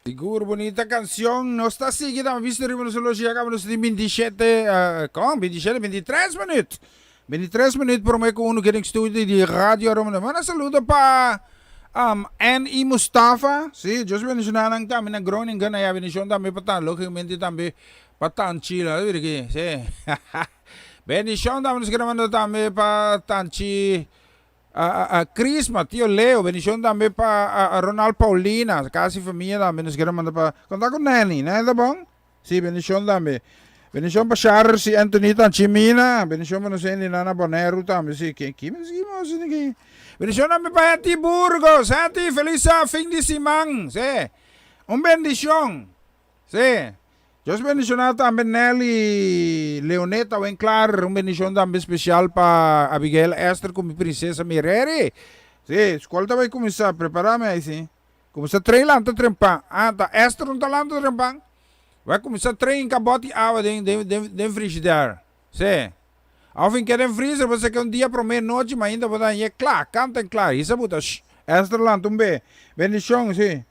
Sigur bonita cancion. Nos ta sigui tambe visto riba nos horloge ya caba nos tin 27 eh, con 27 23 minuut. 23 minuut prome cu uno keda studio di Radio Aroma. Manda saludo pa um, N.I. Mustafa. Sí, Dios bendiciona nan tambe na Groningen. Allá bendicion tambe pa tan, lógicamente tambe pa Tanchi. La mira aquí, sí. Bendicion tambe nos quiere mandar tambe pa Tanchi a, a, Crisma, tío Leo. Bendicion tambe pa a, a Ronald Paulina, casi familia tambe nos quiere mandar pa conta con Nanny. Nanny ta bon? Sí, bendicion tambe. Bendicion pa Charles y Anthony Tanchi Mina. Bendicion pa nos hende na Boneiru tambe. Sí, ki ki ki mos ki. Bendicion tambe pa Hetty Burgos. Hetty, feliz fin di siman. Sí. Un bendicion. Sí. Dios bendiciona tambe Nelly Leoneta Winklar. Un bendicion tambe especial pa Abigail Esther cu mi princesa Mireri. Sí, school ta bay cuminsa. Prepara mi ahí, sí. Kuminsá train lanta trempan. Ah, ta Esther no ta lanta trempan? Wè kuminsá train hinka bòt di awa den den den den frigidair. Sí. Òf hink'é den freezer bo seke un dia promé nochi ma ainda bo ta hañ'é kla, kanta en kla. Hisa bo ta shh. Esther lanta un be. Bendishon, sí.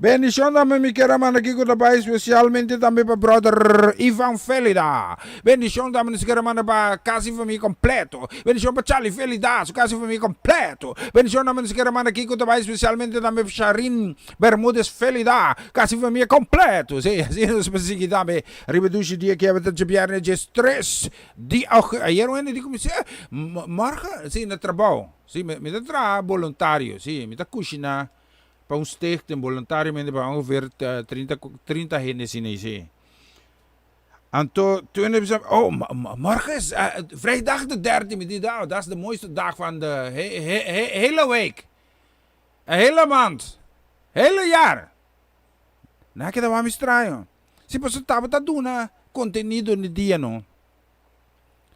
Bendishon tambe mi kier a manda kiko ta bai spesialmente tambe pa brother Ivan Felida. Bendishon tambe nos kier a manda pa kasi famia kompleto. Bendishon pa Charlie Felida su kasi famia kompleto. Bendishon tambe nos kier a manda kiko ta bai spesialmente tambe pa Sharin Bermudez Felida kasi famia kompleto. Si, asina nos por sigui tambe riba dushi dia ki a ta djabièrnè 13 di augustus. Ayer un hende di ku mi si, morgen, si, na trabou. Si, mi ta traha boluntario, si, mi ta kushiná pa un stichting boluntariamente pa ongeveer 30, 30 hende asina ei, si. Anto toen heb ze, oh, morgen is vrijdag de 13, mi di, oh, dat is de mooiste dag van de he, he, he, hele week. Een hele maand. Hele jaar. Na keda wami straño. Si, pasobra tabata duna contenido di dia no.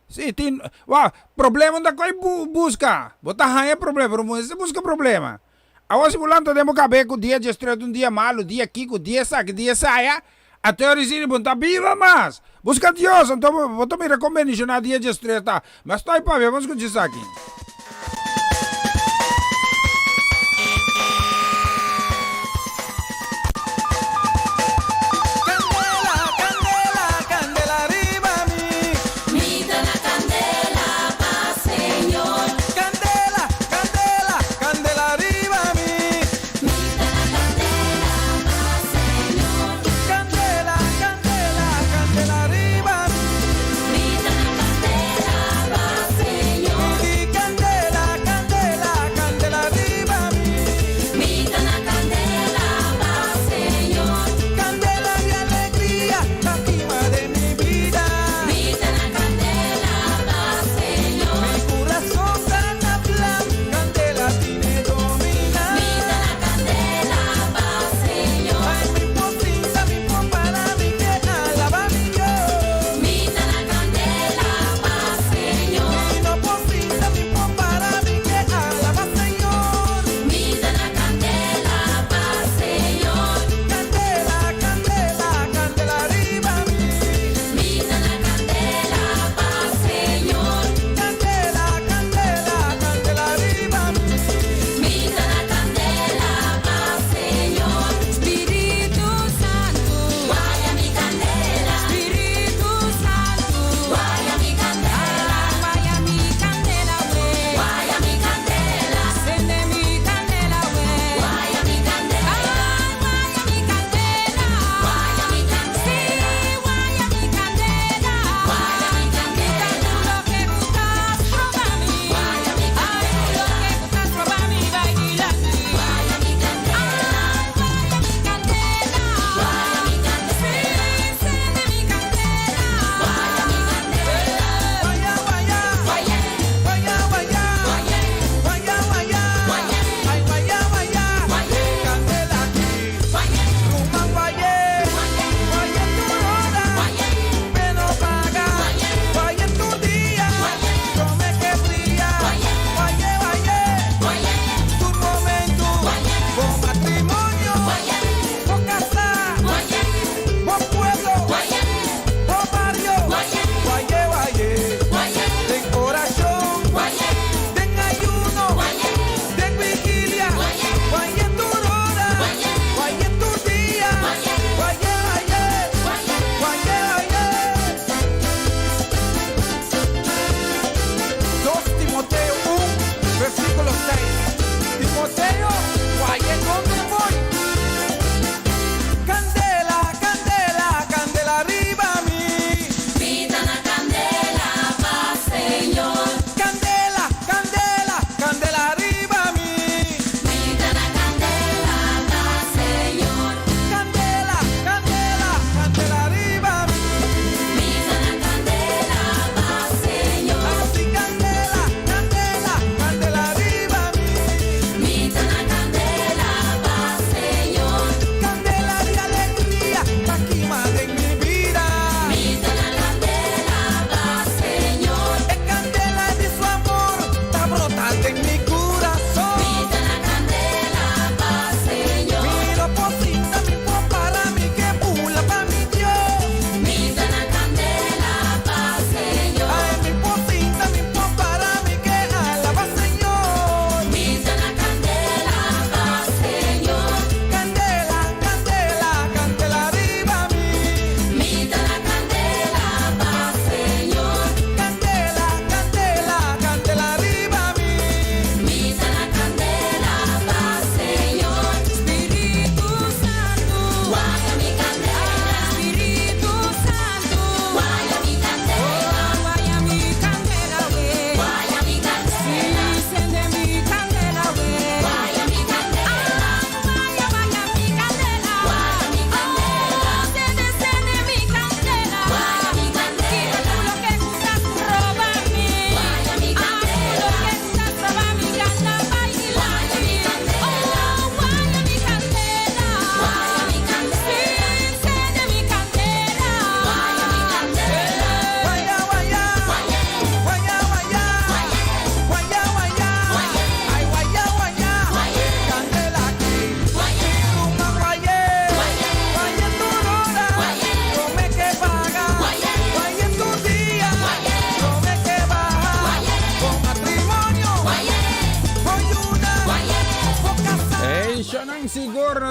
Si, tin, wou, problema no ta koe bu buska. Bo ta haña problema, pero bo mester buska problema. Awor si bo lanta den bo kabe ku dia djestret un dia malu, dia kiko, dia esaki, dia esaya, anto e risini bo no ta biba mas. Buska Dios, anto bo, bo ta mira kon bendishoná dia djestret ta. Ma stoi pabia, bo skucha esaki. Candela, candela, candela riba mi. Mi ta na candela pa Señor. Candela, candela, candela riba mi. Mi ta na candela pa Señor. Candela, candela, candela riba mi. Mi ta na candela.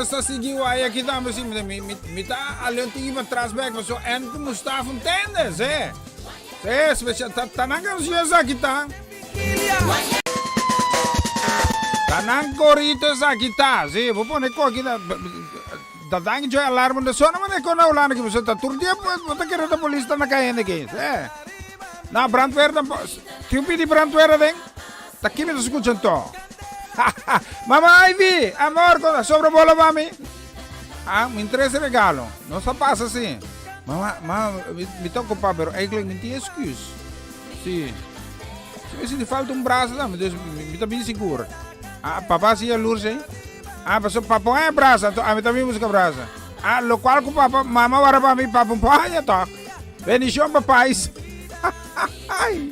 nos ta sigui waya aki tambe si mi mi mi ta ale un tiki pa tras bek paso en ku Mustafa ntende si si special ta ta nan canción esaki ta ta nan corito esaki ta si bo pone koki ta ta danki joy alarma no sona mane kon na Hulanda ki paso ta tur dia bo ta kere ta polis ta na kayende aki si na brandweer tampo tin un pidi brandweer aden. Ta ki mi ta skucha anto? Mama Ivy, amor, kon a sobra bola pa mi? Ah, mi trese regalo. No sa pasa si. Mama, mama, mi, mi ta okupá, pero eigenlijk mi tin excuse. Si. Si mi sinti falta un brasa tambe, dus mi, mi ta bin sigur. Ah, papa si jaloers, eh? Ah, paso papa un brasa, anto ami tambe busca brasa. Ah, locual ku papa, mama wara pa mi, papa un por haña toch. Bendición pa pais. Ay.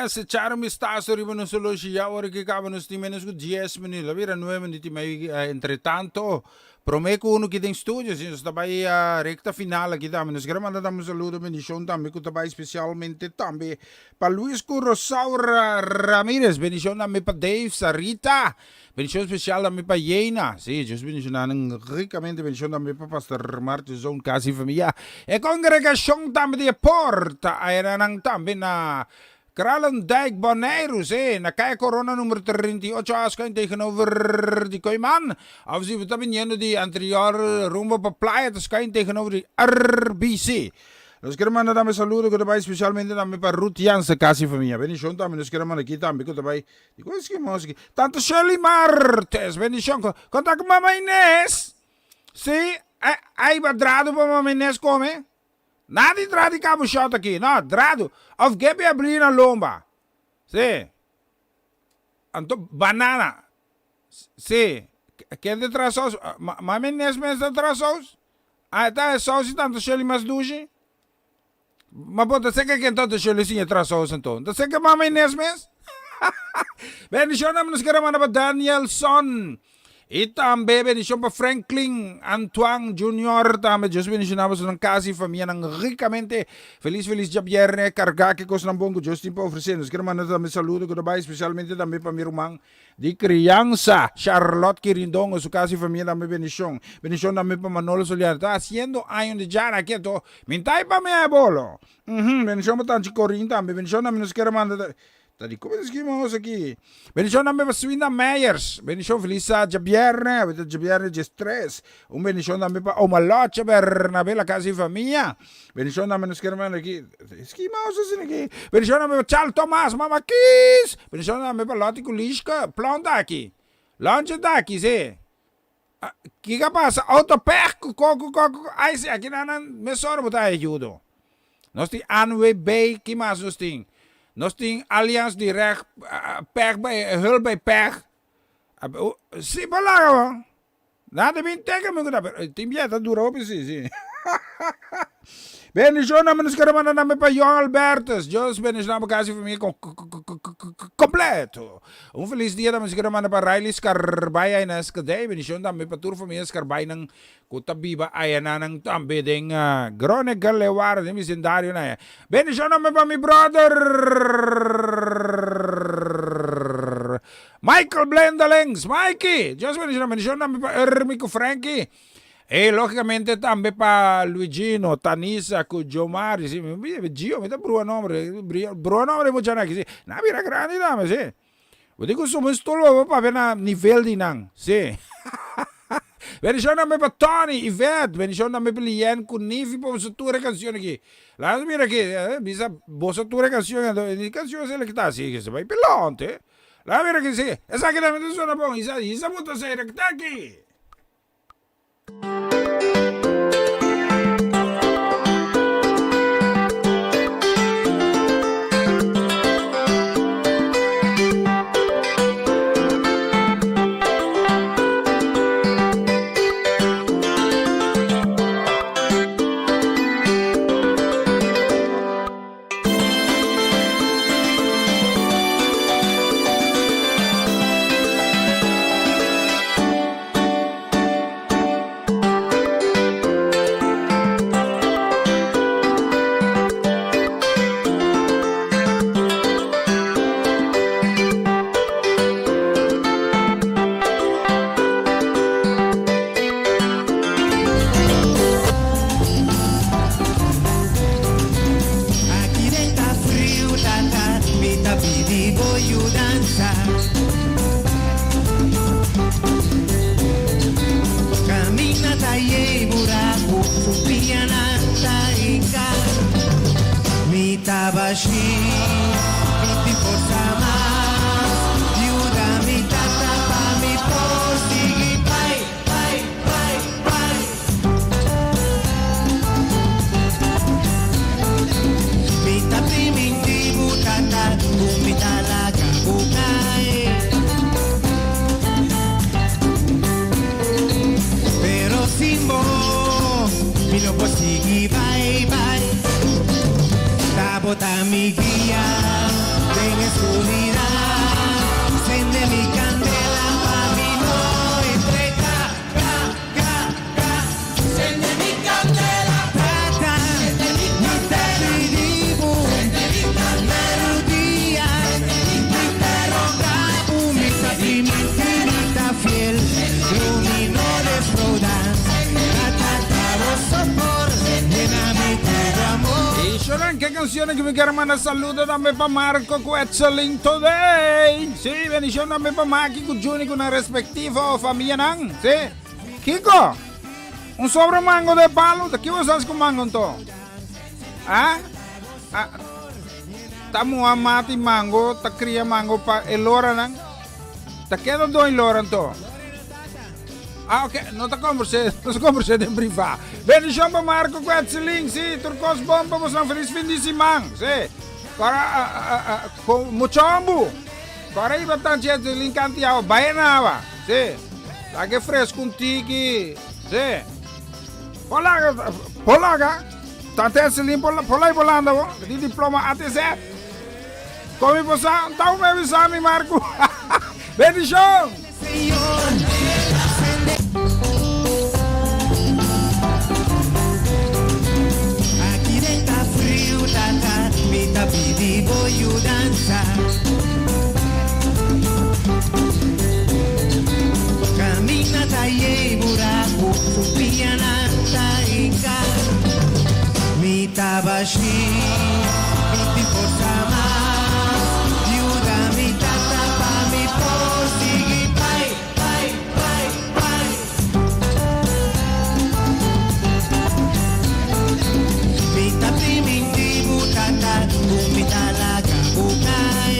Yes, echar un vistazo riba nos horloge ya ora que caba nos tin menos cu 10 minuut. La bira 9 minuut y medio. Entre tanto, prome cu uno ki den studio, si nos ta bay recta final aki tambe. Nos quiere manda tambe un saludo, bendicion tambe cu ta bay especialmente tambe pa Luis cu Rosaura Ramirez. Bendicion tambe pa Dave, Sarita. Bendicion especial tambe pa Yeina. Si, Dios bendiciona nan ricamente. Bendicion tambe pa Pastor Martin Zoon, casa y familia. E congregacion tambe di e Porta ayenanan tambe na Kralendijk, Boneiru. Si, na Kaya Corona numero 38 a schuin tegenover di Kooiman. Of si bo ta biniendo di Antrior rumbo pa Playa ta schuin tegenover di RBC. Nos kier manda tambe saludo ku ta bai specialmente tambe pa Ruth Jansen, casa y familia. Bendicion tambe nos kier manda aki tambe ku ta bai Di kon ski mos ki. Tante Shirley Martes, bendicion. Kon ta ku mama Ines? Si, ai ba drado pa mama Ines come? Nada di drado di cabo shot aki, no, drado. Of gepi abri na lomba. Si. Anto banana. Si. Kende tra saus? Mama Ines mes ta tra saus? Ah, ta e saus di tante Shirley mas dushi? Ma bo ta seka ken tante Shirley siña tra saus anto? Ta seka mama Ines mes? Bendishon nos kere manda pa Danielson y tambe bendishon pa Franklin Antoine Junior tambe. Dios bendishona boso nan casa y famianan ricamente. Feliz feliz djabierne carga ke cosnan bon cu Dios tin pa ofrece. Nos kere manda tambe saludo cu ta bay especialmente tambe pa mi ruman Di crianza, Charlotte Quirindongo, su casa y familia tambe bendicion. Bendicion tambe pa Manolo Soliano. Ta haciendo año de jara aki anto mintai pa mi e bolo. Uhum, bendicion pa Tanchi Corin tambe. Bendicion tambe nos kier manda ta di como nos kier nos aki. Bendicion tambe pa Swinda Meyers. Bendicion feliz djabierne, awe ta djabierne 13. Un bendicion tambe pa Oma Loche Bernabé la casa y familia. Bendicion tambe nos kier manda aki. Ski mouse asina aki. Bendicion tambe pa Charles Thomas, Mama Kies. Bendicion tambe pa Lottie cu Lishka. Plon ta aki. Lonche ta aki, si. Kiko a pasa? Auto pech cu coco coco. Ai si, aki nan nan mesora bo ta haya ayudo. Nos tin ANWB, ki mas nos tin? Nos tin Allianz Direct, pech bij, hulp bij pech. Si, bo laga bo. Nada bin teken mi ku ta pero tin bia ta dura hopi si si. Bendishon na nos kere manda name pa Johan Albertus. Dios bendishona bo casa y familia completo. Un feliz dia tambe nos kere manda pa Riley Scarbay ay na Skadey. Bendishon tambe pa tur familia Scarbay nan ku ta biba aya nan tambe den Groningen Leeuwarden den bisindario nan aya. Bendishon tambe pa mi brother Michael Blendelings, Mikey! Dios bendiciona, bendicion tambe pa Ermi cu Frankie. E logicamente tambe pa Luigino, Tanisa cu Jomari. Si, Gio, mi ta brua nombre, brua nombre muchanan aki, si. Nan a bira grandi tambe, si. Bo tin cu subi un stoel pa bo papia na nivel di nan, si. Bendicion tambe pa Tony, Yvette, bendicion tambe pa Lienne cu Nifi pa boso tur e cancion aki. Laat mira aki, bisa boso tur e cancion, e cancion selecta, si, se bay pelonte. La mira ki si, esaki tambe ta sona bon, isa isa bo ta sera ki ta aki. Aki den ta friu tata mi ta pidi bo yudansa Camina ta yei buraku su pianan ta hinka Mi ta bashi mi tin forsa mas Yuda mi tata pa mi por sigui bai bai bai bai. Mi ta priminti bo tata ku mi ta laga bo kai. Pero sin bo mi no por sigui bai bai. Ta bo ta mi guia den e. e cancionnan cu mi kier manda saludo tambe pa Marco cu Etselin today. Sí, bendicion tambe pa Maki cu Juni cu nan respectivo famianan. Sí. Kiko? Un sobre mango de palo? Ta ki bo sa cu mango anto? Ah? Ah, ta muha mati mango, ta cria mango pa e loranan? Ta keda doin lora anto? Ah, ok, no ta conversé, no ta conversé den privá. Bendicion pa Marco cu Etselin, sí, tur cos bon pa bosnan, feliz fin di siman, sí. Cora, ah, ah, ah, con muchombu. Cora iba tanchi Etselin canti awa, bai na awa, sí. Laga fresco un tiki, sí. Por laga, por laga. Tante Etselin por, por lai bolanda bo, di diploma ATZ. Komi bo sa, tau me bisa mi Marco. Bendicion! Aki den ta friu tata mi ta pidi bo yudansa Caminda ta yei buracu su pianan ta hinca Mi ta bashi mi tin forsa mas Yuda mi tata pa mi por sigui bai bai bai bai Mi ta priminti bo tata ku mi ta laga bo kai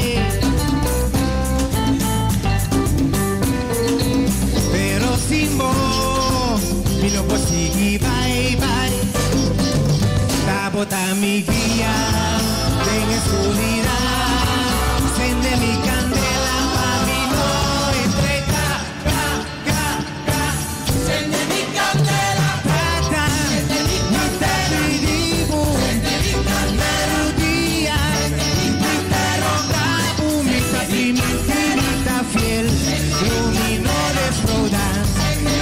Pero sin bo mi no por sigui bai bai Ta bo ta mi guia den e skuridat Sende mi kandela pa mi no entrega Ga, ga, ga Sende mi kandela Tata, mi ta pidi bo Na rudia Mi ta roga bo Mi ta priminti mi ta fiel Lo mi no defrauda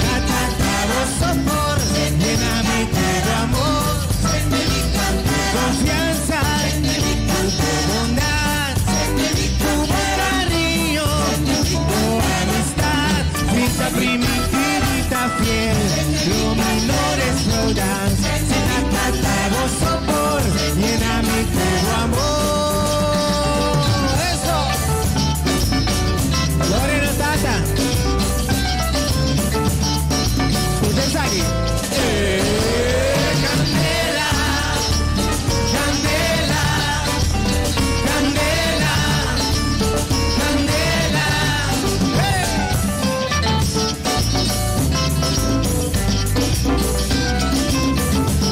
Tata ta bo sopor Yena mi ku bo amor Ku konfiansa Ku bo bondat Ku bo kariño Bo amistad Mi ta priminti mi ta fiel Lo mi no defrauda Tata ta bo sopor Yena mi ku bo amor Eso! Gloria na Tata! Scucha esaki. Candela, candela, candela, candela. Hey!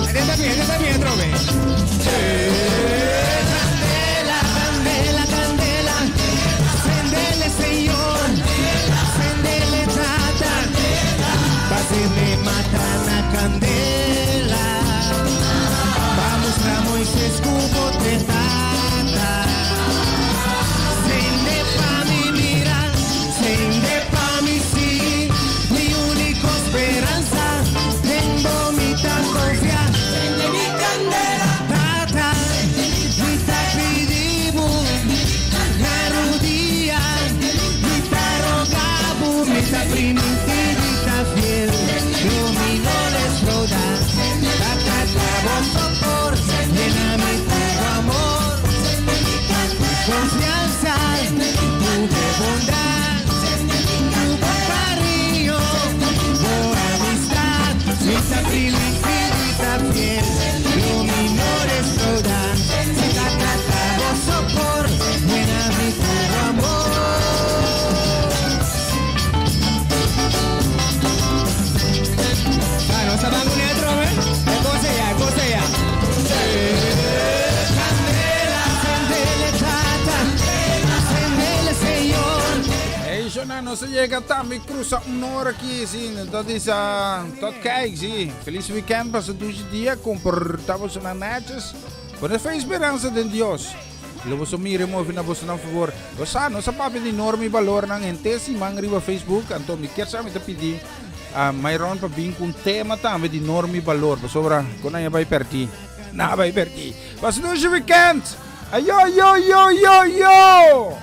Esta ta bien, esta ta bien atrobe. Candela, candela, candela. Sendele, Señor. Sendele, Tata. Pa sende mata na candela. Pa mustra Moises cu bo t'e Tata. Sende pa mi mira, sende pa mi sigui. Mi unico speransa, den bo mi ta confia. Sende mi candela. Tata, mi ta pidi bo na rudia. Mi ta roga bo, mi ta priminti, mi ta fiel. Lo mi no defrauda. Tata, ta bo sopor, yena mi cu bo amor. Cu confiansa, cu bo bondad, cu bo cariño, bo amistad. Mi ta priminti, mi ta fiel. Lo mi no defrauda. Tata, ta bo sopor, yena mi cu bo amor. Ah, nos ta ban cu netro, eh? E cosa ya, e cosa ya. Candela, candela, tata. Candela, Señor. Hey, Shona, nos a yega tambe cruza un hora aki, sí, tot is, ah, tot kijk, sí. Feliz weekend, pasa dushi dia, comporta boso nan netjes. Pone fe y speransa den Dios. Lo boso mira e move na bosonan favor. Bo sa, nos a papia di norma y balornan henter siman riba Facebook, anto mi kier sa mi ta pidi a Myron pa bin cu un tema tambe di norma y balor, pasobra con nan ya bay perdi. Nan a bay perdi. Pasa dushi weekend! Ayo, yo, yo, yo, yo!